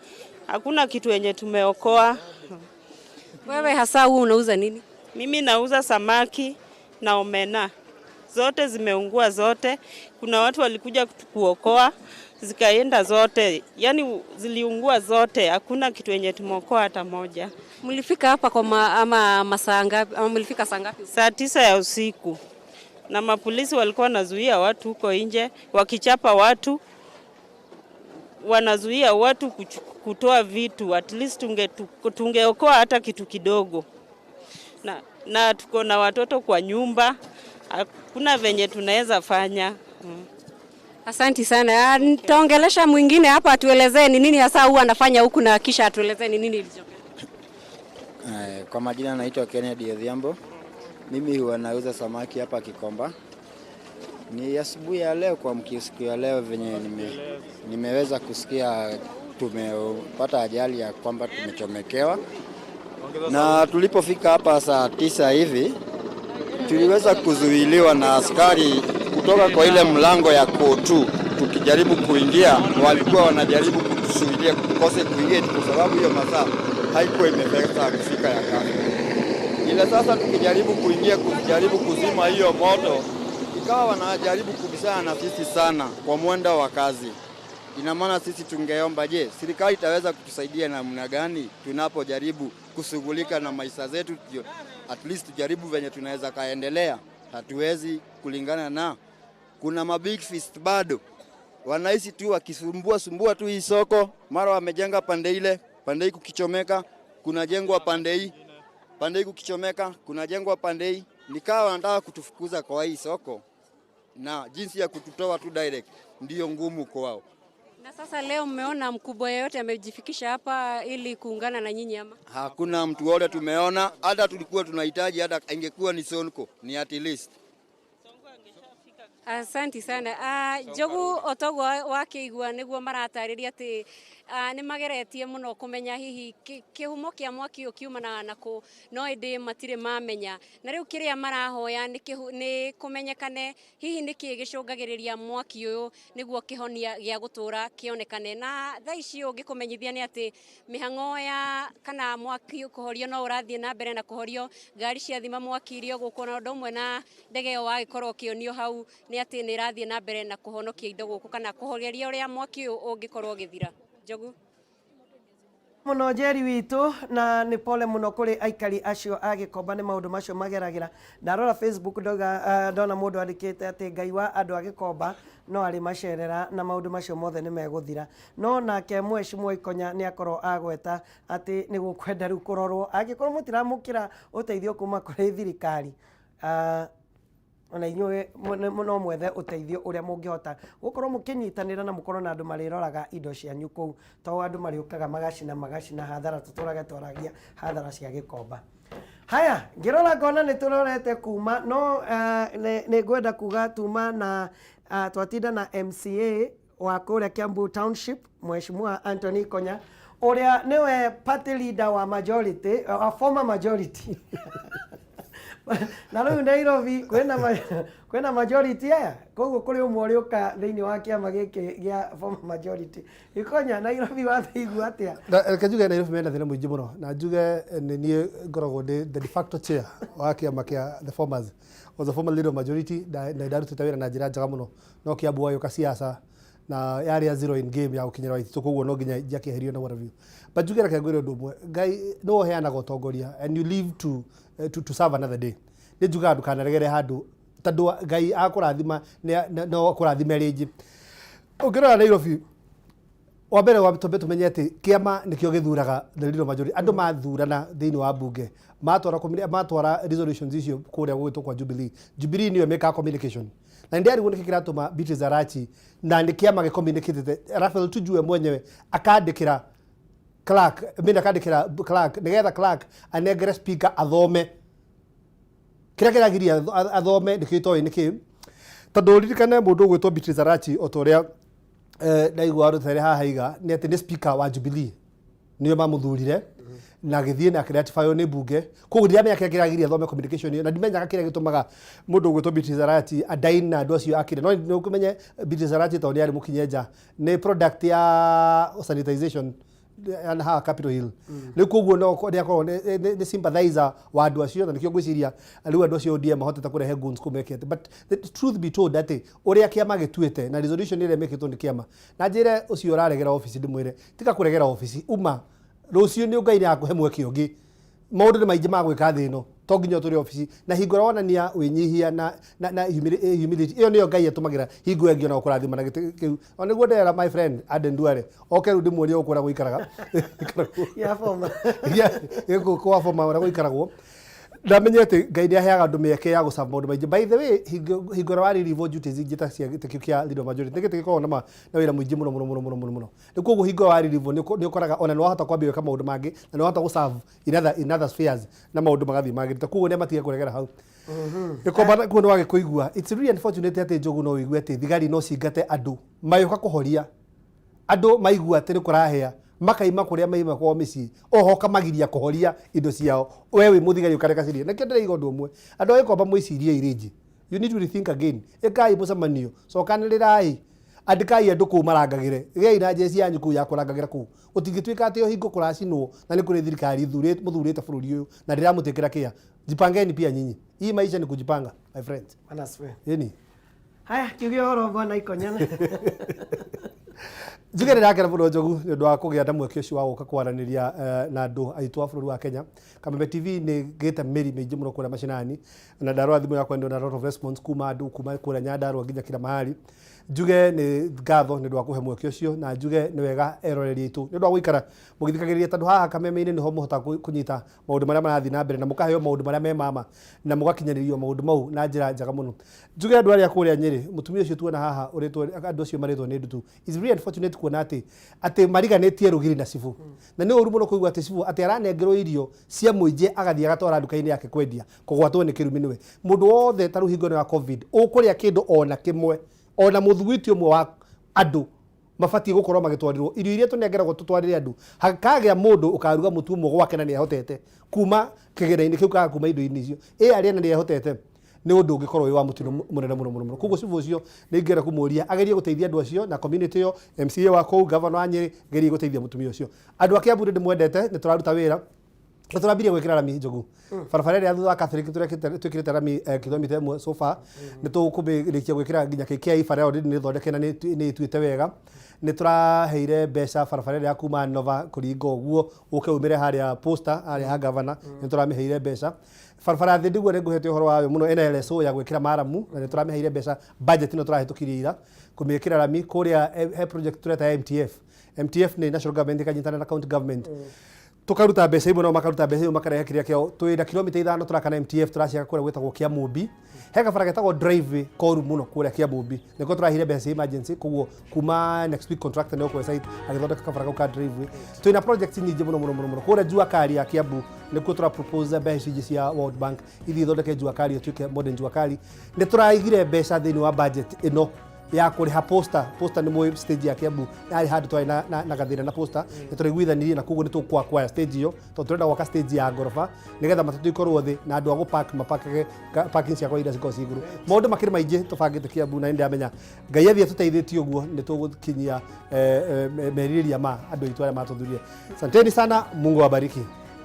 S13: Hakuna kitu yenye tumeokoa.
S12: Wewe hasa huu unauza nini?
S13: Mimi nauza samaki na omena. Zote zimeungua zote. Kuna watu walikuja kuokoa zikaenda zote, yaani ziliungua zote, hakuna kitu yenye tumeokoa hata moja.
S12: Mlifika hapa kwa ama masaa ngapi ama mlifika saa ngapi?
S13: Saa 9 ya usiku, na mapolisi walikuwa wanazuia watu huko nje, wakichapa watu, wanazuia watu kutoa vitu, at least tungeokoa hata kitu kidogo. Na tuko na watoto kwa nyumba, hakuna venye tunaweza fanya.
S12: Asanti sana. Nitaongelesha mwingine hapa atuelezee ni nini hasa huwa anafanya huku na kisha atuelezee ni nini ilichotokea.
S14: Kwa majina naitwa Kennedy Odhiambo. Mimi huwa nauza samaki hapa Kikomba. Ni asubuhi ya leo kuamkia siku ya leo venye nimeweza kusikia tumepata ajali ya kwamba tumechomekewa, na tulipofika hapa saa 9 hivi tuliweza kuzuiliwa na askari kutoka kwa ile mlango ya kotu. Tukijaribu kuingia, walikuwa wanajaribu kutuzuilia tukose kuingia, kwa sababu hiyo masaa haikuwa imefika kufika ya kazi. Ila sasa tukijaribu kuingia, kujaribu kuzima hiyo moto, ikawa wanajaribu kubishana na sisi sana kwa mwendo wa kazi. Ina maana sisi tungeomba, je, serikali itaweza kutusaidia namna gani tunapojaribu kushughulika na maisha zetu, at least tujaribu venye tunaweza kaendelea. Hatuwezi kulingana na kuna mabig fist bado wanaishi tu wakisumbua sumbua tu hii soko, mara wamejenga pande ile, pande hii kukichomeka, kuna jengwa pande hii, pande hii kukichomeka, kuna jengwa pande hii. Nikawa wanataka kutufukuza kwa hii soko, na jinsi ya kututoa tu direct ndiyo ngumu kwao.
S12: Na sasa leo mmeona mkubwa yeyote amejifikisha hapa ili kuungana na nyinyi ama?
S14: Hakuna mtu wote tumeona, hata tulikuwa tunahitaji, hata ingekuwa ni Sonko ni at least.
S12: Asanti sana. Njogu otoguo wakĩigua nĩguo maratarĩria atĩ nĩ mageretie mũno kũmenya hihi kĩhumo kĩa mwaki ũyũ kiumanaga na kũ, no ĩndĩ matirĩ mamenya. Na rĩu kĩrĩa marahoya nĩ kũmenyekane hihi nĩkĩ gĩcũngagĩrĩria mwaki ũyũ nĩguo kĩhonia gĩa gũtũra kĩonekane. Na thaa ici ũngĩkũmenyithia nĩ atĩ mĩhang'o ya kana mwaki kũhorio no ũrathiĩ na mbere na kũhorio, ngari cia thima mwaki iria gũkũ na ũndũ ũmwe na ndege ĩyo wagĩkorwo ũkĩonio hau nĩ atĩ nĩ ĩrathiĩ na mbere na kũhonokia indo gũkũ kana kũhoreria ũrĩa mwaki ũyũ ũngĩkorwo ũgĩthira. Njogu.
S1: Mũno Njeri witũ, na nĩ pole mũno kũrĩ aikari acio a Gĩkomba nĩ maũndũ macio mageragĩra. Ndarora Facebook ndauga, ndona mũndũ andĩkĩte atĩ Ngai wa andũ a Gĩkomba no arĩ macerera na maũndũ macio mothe nĩ megũthira. No nake Mheshimiwa Ikonya nĩ akorwo agweta atĩ nĩ gũkwenda rĩu kũrorwo angĩkorwo mũtiramũkĩra ũteithio kuma kũrĩ thirikari, ona inyuĩ no mwethe ũteithio ũrĩa mũngĩhota gũkorwo mũkĩnyitanĩra na mũkorwo na andũ marĩroraga indo cianyu kũu, to andũ marĩũkaga magacina magacina hathara, tũtũrage twaragia hathara cia Gĩkomba. Haya, ngĩrora ngona nĩ tũrorete kuma no nĩ ngwenda kuga tuma na twatinda na MCA wa kũrĩa Kiambu Township, Mheshimiwa Anthony Konya, ũrĩa nĩwe party leader wa majority, wa former majority. Na rĩu Nairobi kwĩna majority aya, koguo kũrĩ ũmwe ũrĩũka thĩinĩ wa kĩama gĩkĩ gĩa former majority. Ikonya, Nairobi wathaigua atĩa?
S2: Na reke njuge Nairobi mena thĩna mũingĩ mũno, na njuge nĩ niĩ ngoragwo ndĩ the de facto chair wa kĩama kĩa the formers, was a former leader of majority, na ndarutĩte wĩra na njĩra njega mũno, no Kiambu wagĩũka siasa na yarĩ a zero in game ya gũkinyĩra Waititu, koguo no nginya njakĩeherio na what have you. But njuge reke ngwĩre ũndũ ũmwe, Ngai nĩwe ũheanaga ũtongoria and you live to serve another day. Nĩ njugaga ndũkanaregere handũ tondũ Ngai akũrathima no akũrathime rĩngĩ. Ũngĩrora Nairobi, wa mbere wa twambe tũmenye atĩ kĩama nĩkĩo gĩthuraga the leader of majority. Andũ mathurana thĩinĩ wa bunge, matwara resolutions icio kũrĩa gũgĩtwo kwa Jubilee. Jubilee nĩyo ĩmĩkaga communication. Na nĩndĩrarigwo nĩkĩ kĩratũma Beatrice Arachi na nĩ kĩama gĩcommunicatĩte, Raphael Tujue mwenyewe akandĩkĩra clerk, mimi akandĩkĩra clerk nĩgetha clerk anengere speaker athome. Kĩrĩa kĩragiria athome nĩkĩo itoĩ nĩkĩ, tondũ ũririkane mũndũ ũgwĩtwo Beatrice Arachi o ta ũrĩa ndaigua rũtere haha iga nĩ atĩ nĩ speaker wa Jubilee nĩo mamũthurire na agĩthiĩ na akĩratifywo nĩ mbunge, koguo ndiramenya kĩrĩa kĩragiria athome communication ĩyo, na ndimenyaga kĩrĩa gĩtũmaga mũndũ ũgwĩtwo Beatrice Arachi adain na andũ acio akĩrĩa. No nĩ ũkĩmenye Beatrice Arachi tondũ nĩ arĩ mũkinyenja, nĩ product ya sanitization ya haha Capitol Hill. Rĩu koguo no nĩ akorwo nĩ sympathizer wa andũ acio, na nĩkĩo ngwĩciria rĩu andũ acio ODM mahotete kũrehe goons kũu mekĩte. But the truth be told atĩ ũrĩa kĩama gĩtuĩte na resolution ĩrĩa mĩkĩtwo nĩ kĩama, na njĩre ũcio ũraregera obici, ndĩmwĩre tiga kũregera obici, uma rũciũ nĩ Ngai nĩ akũhe mweke ũngĩ. Maũndũ nĩ maingĩ ma gwĩka thĩ ĩno, to nginya ũtũre obici, na hingo ĩrĩa wonania wĩnyihia na humility ĩyo nĩyo Ngai atũmagĩra hingo ĩngĩ ona gũkũrathima na gĩtĩ kĩu. O nĩguo ndĩrera my friend Aden Duale oke rĩu ndĩmuonie gũkũ ũrĩa gũikaraga.
S1: Ya former.
S2: Ya, gũkũ kwa former ũrĩa gũikaragwo. Ndamenye atĩ Ngai nĩ aheaga andũ mĩeke ya gũcaba maũndũ maingĩ. By the way, hingo hingo ĩrĩa warĩrivwo duties ingĩ ta cia gĩtĩ kĩu kĩa leader of majority, nĩ gĩtĩ gĩkoragwo na ma na wĩra mũingĩ mũno mũno mũno mũno mũno mũno. Nĩ koguo hingo ĩyo warĩrivwo nĩ ũkoraga ona nĩ wahota kwambia gwĩka maũndũ mangĩ na nĩ wahota gũ serve in other spheres na maũndũ magathiĩ magĩrĩte. Koguo nĩ matige kũregera hau. Gĩkomba kuo nĩ wage kũigua. It's really unfortunate atĩ Njogu no ũigue atĩ thigari no cingate andũ magĩũka kũhoria. Andũ maigua atĩ nĩ kũrahĩa makaima kũrĩa maima kwao mĩciĩ oho ũkamagiria kũhoria indo ciao we wĩ mũthigari ũkareka cirĩe. Nĩkĩo ndĩraiga ũndũ ũmwe andũ a Gĩkomba mwĩciriei rĩngĩ. You need to rethink again. Ĩkai mũcemanio, cokanĩrĩrai, andĩkai andũ kũu marangagĩre, gĩai na jeshi yanyu kũu ya kũrangagĩra kũu. Gũtingĩtuĩka atĩ o hingo kũracinwo na nĩ kũrĩ thirikari mũthurĩte bũrũri ũyũ na ndĩramũtĩkĩra kĩa. Jipangeni pia nyinyi. Hii maisha ni kujipanga my friends.
S1: Bwana asifiwe.
S2: Ĩni.
S1: Haya, kiuge ũhoro bwana Ikonyana.
S2: Njuge nĩ ndakena mũno Njogu nĩ ũndũ wa kũgĩa na mweke ũcio wa gũka kwaranĩria na andũ aitũ a bũrũri wa Kenya. Kameme TV nĩ gĩte mĩri mĩingĩ mũno kũrĩa macinani na ndarora thimũ yakwa nĩ ndona lot of response kuma andũ kuma kũrĩa Nyandarua nginya kila mahali. Njuge nĩ ngatho nĩ ũndũ wa kũhe mweke ũcio na njuge nĩ wega eroreri aitũ nĩ ũndũ wa gũikara mũgĩthikagĩrĩria tondũ haha Kameme-inĩ nĩho mũhotaga kũnyita maũndũ marĩa marathiĩ na mbere na mũkaheo maũndũ marĩa me mama na mũgakinyanĩrio maũndũ mau na njĩra njega mũno. Njuge andũ arĩa kũrĩa Nyĩrĩ, mũtumia ũcio tuona haha ũrĩtwo, andũ acio marĩtwo nĩ ndutu, it's really unfortunate kuona atĩ atĩ mariganĩtie rũgiri na cibũ. Na nĩ ũru mũno kũigua atĩ cibũ atĩ aranengerwo irio cia mũingĩ agathiĩ agatwara nduka-inĩ yake kwendia, kũgwatwo nĩ kĩrumi nĩwe. Mũndũ wothe ta rĩu hingo ĩno ya Covid, ũkũrĩa kĩndũ ona kĩmwe, ona mũthugwiti ũmwe wa andũ mabatiĩ gũkorwo magĩtwarĩrwo irio iria tũnengeragwo tũtwarĩre andũ hakagĩa mũndũ ũkaruga mũtu ũmwe gwake na nĩehotete kuma kĩgĩna-inĩ kĩu kana kuma indo-inĩ icio ĩ arĩa na nĩehotete nĩ ũndũ ũngĩkorwo wĩ wa mũtino mũnene mũno mũno mũno koguo cibũ ũcio nĩ ingĩenda kũmũria agerie gũteithia andũ acio na community ĩyo MCA wa kũu governor wa Nyĩrĩ gerie gũteithia mũtumia ũcio andũ a Kiambu nĩ ndĩmwendete nĩ tũraruta wĩra nĩ tũrambirie gwĩkĩra rami Njogu barabara ĩrĩa thutha wa Catholic twĩkĩrĩte rami kilomita ĩmwe so far nĩ tũkũmĩrĩkia gwĩkĩra nginya KKI bara ĩyo nĩ thondeke na nĩ ĩtuĩte wega nĩ tũraheire mbeca barabara ĩrĩa ya kuma Nova kũringa ũguo ũke umĩre harĩa Posta harĩa ha gavana nĩ tũramĩheire mbeca barabara ya Thĩndigua nĩ ngũhete ũhoro wayo mũno ĩna LSO ya gwĩkĩra maramu na nĩ tũramĩheire mbeca budget ĩno tũrahĩtũkirie ira kũmĩkĩra rami kũrĩa he project tũreta MTF MTF nĩ national government ĩkanyitana na county government tukaruta mbeca imwe nao makaruta mbeca imwe makarehe kĩrĩa kĩao twĩna kilomita ithano tũraka na MTF tũraciaka kũrĩa gwĩtagwo Kĩamũmbi he kabara getagwo driveway koru mũno kũrĩa Kĩamũmbi nĩkuo tũrahire mbeca cia emergency koguo kuma next week contractor nĩ ũkũhe site agĩthondeka kabara kau ka driveway twĩna project nyingĩ mũno mũno mũno mũno kũrĩa Jua Kali ya Kiambu nĩkuo tũra propose mbeca ici cia World Bank ithiĩ ithondeke Jua Kali ĩtuĩke modern Jua Kali nĩ tũraigire mbeca thĩinĩ wa budget ĩno ya kũrĩha posta posta nĩ mũĩ stage ya Kiambu yarĩ handũ twarĩ na gathĩna na posta nĩ tũraiguithanirie na koguo nĩ tũkwakwaya stage ĩyo tondũ tũrenda gwaka stage ya ngoroba nĩgetha matatũ ikorwo thĩ na andũ a gũpark mapakage parking cia kawaida cikorwo ciĩ igũrũ maũndũ makĩrĩ maingĩ tũbangĩte Kiambu na nĩ ndĩramenya Ngai athiĩ atũteithĩtie ũguo nĩ tũgũkinyia merirĩria ma andũ aitũ arĩa matũthurire. Asanteni sana, Mungu awabariki.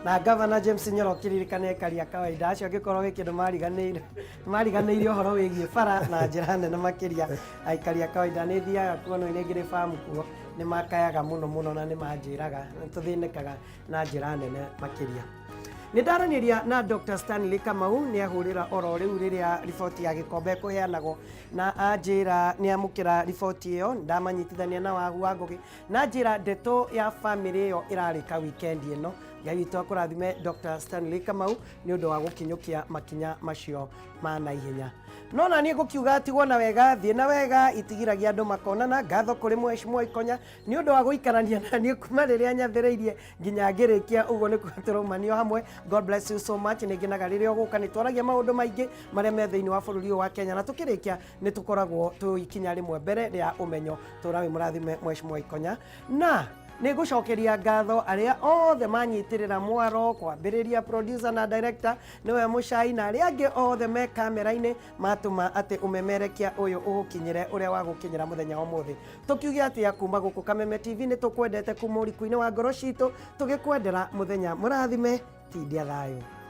S1: Na gavana James Nyoro kĩririkane aikari a kawaida acio angĩkorwo gwĩ kĩndũ mariganĩire mariganĩire ũhoro wĩgiĩ bara na njĩra nene makĩria aikari a kawaida nĩ thiaga kuo no nĩ famu kuo nĩ makayaga mũno mũno na nĩ manjĩraga nĩ tũthĩnĩkaga na njĩra nene makĩria nĩ ndaranĩria na Dr. Stanley Kamau nĩ ahũrĩra oro rĩu rĩrĩa riboti ya gĩkombe ĩkũheanagwo na anjĩra nĩ amũkĩra riboti ĩyo ndamanyitithania na Wahu wa Ngũgĩ na njĩra ndeto ya famĩlĩ ĩyo ĩrarĩka weekend ĩno Ngai witũ akũrathime Dr. Stanley Kamau nĩ ũndũ wa gũkinyũkia makinya macio ma naihenya no na niĩ ngũkiuga tigwo na wega thiĩ na wega itigiragia andũ makonana ngatho kũrĩ Mheshimiwa Ikonya nĩ ũndũ wa gũikarania na niĩ kuma rĩrĩa nyathĩrĩirie nginya ngĩrĩkia ũguo nĩkuo tũraumanio hamwe God bless you so much nĩ ngenaga rĩrĩa ũgũka nĩ twaragia maũndũ maingĩ marĩa me thĩinĩ wa bũrũri ũyũ wa Kenya na tũkĩrĩkia nĩ tũkoragwo twĩ ikinya rĩmwe mbere rĩa ũmenyo tũra wĩ mũrathime Mheshimiwa Ikonya na nĩ ngũcokeria ngatho arĩa othe manyitĩrĩra mwaro kwambĩrĩria producer na director nĩwe Mũcai na arĩa angĩ othe me kamera-inĩ matũma atĩ ũmemerekia ũyũ ũgũkinyĩre ũrĩa wa gũkinyĩra mũthenya wa ũmũthĩ tũkiuge atĩa kuma gũkũ Kameme TV nĩ tũkwendete kuma ũriku-inĩ wa ngoro citũ tũgĩkwendera mũthenya mũrathime tindia thayũ.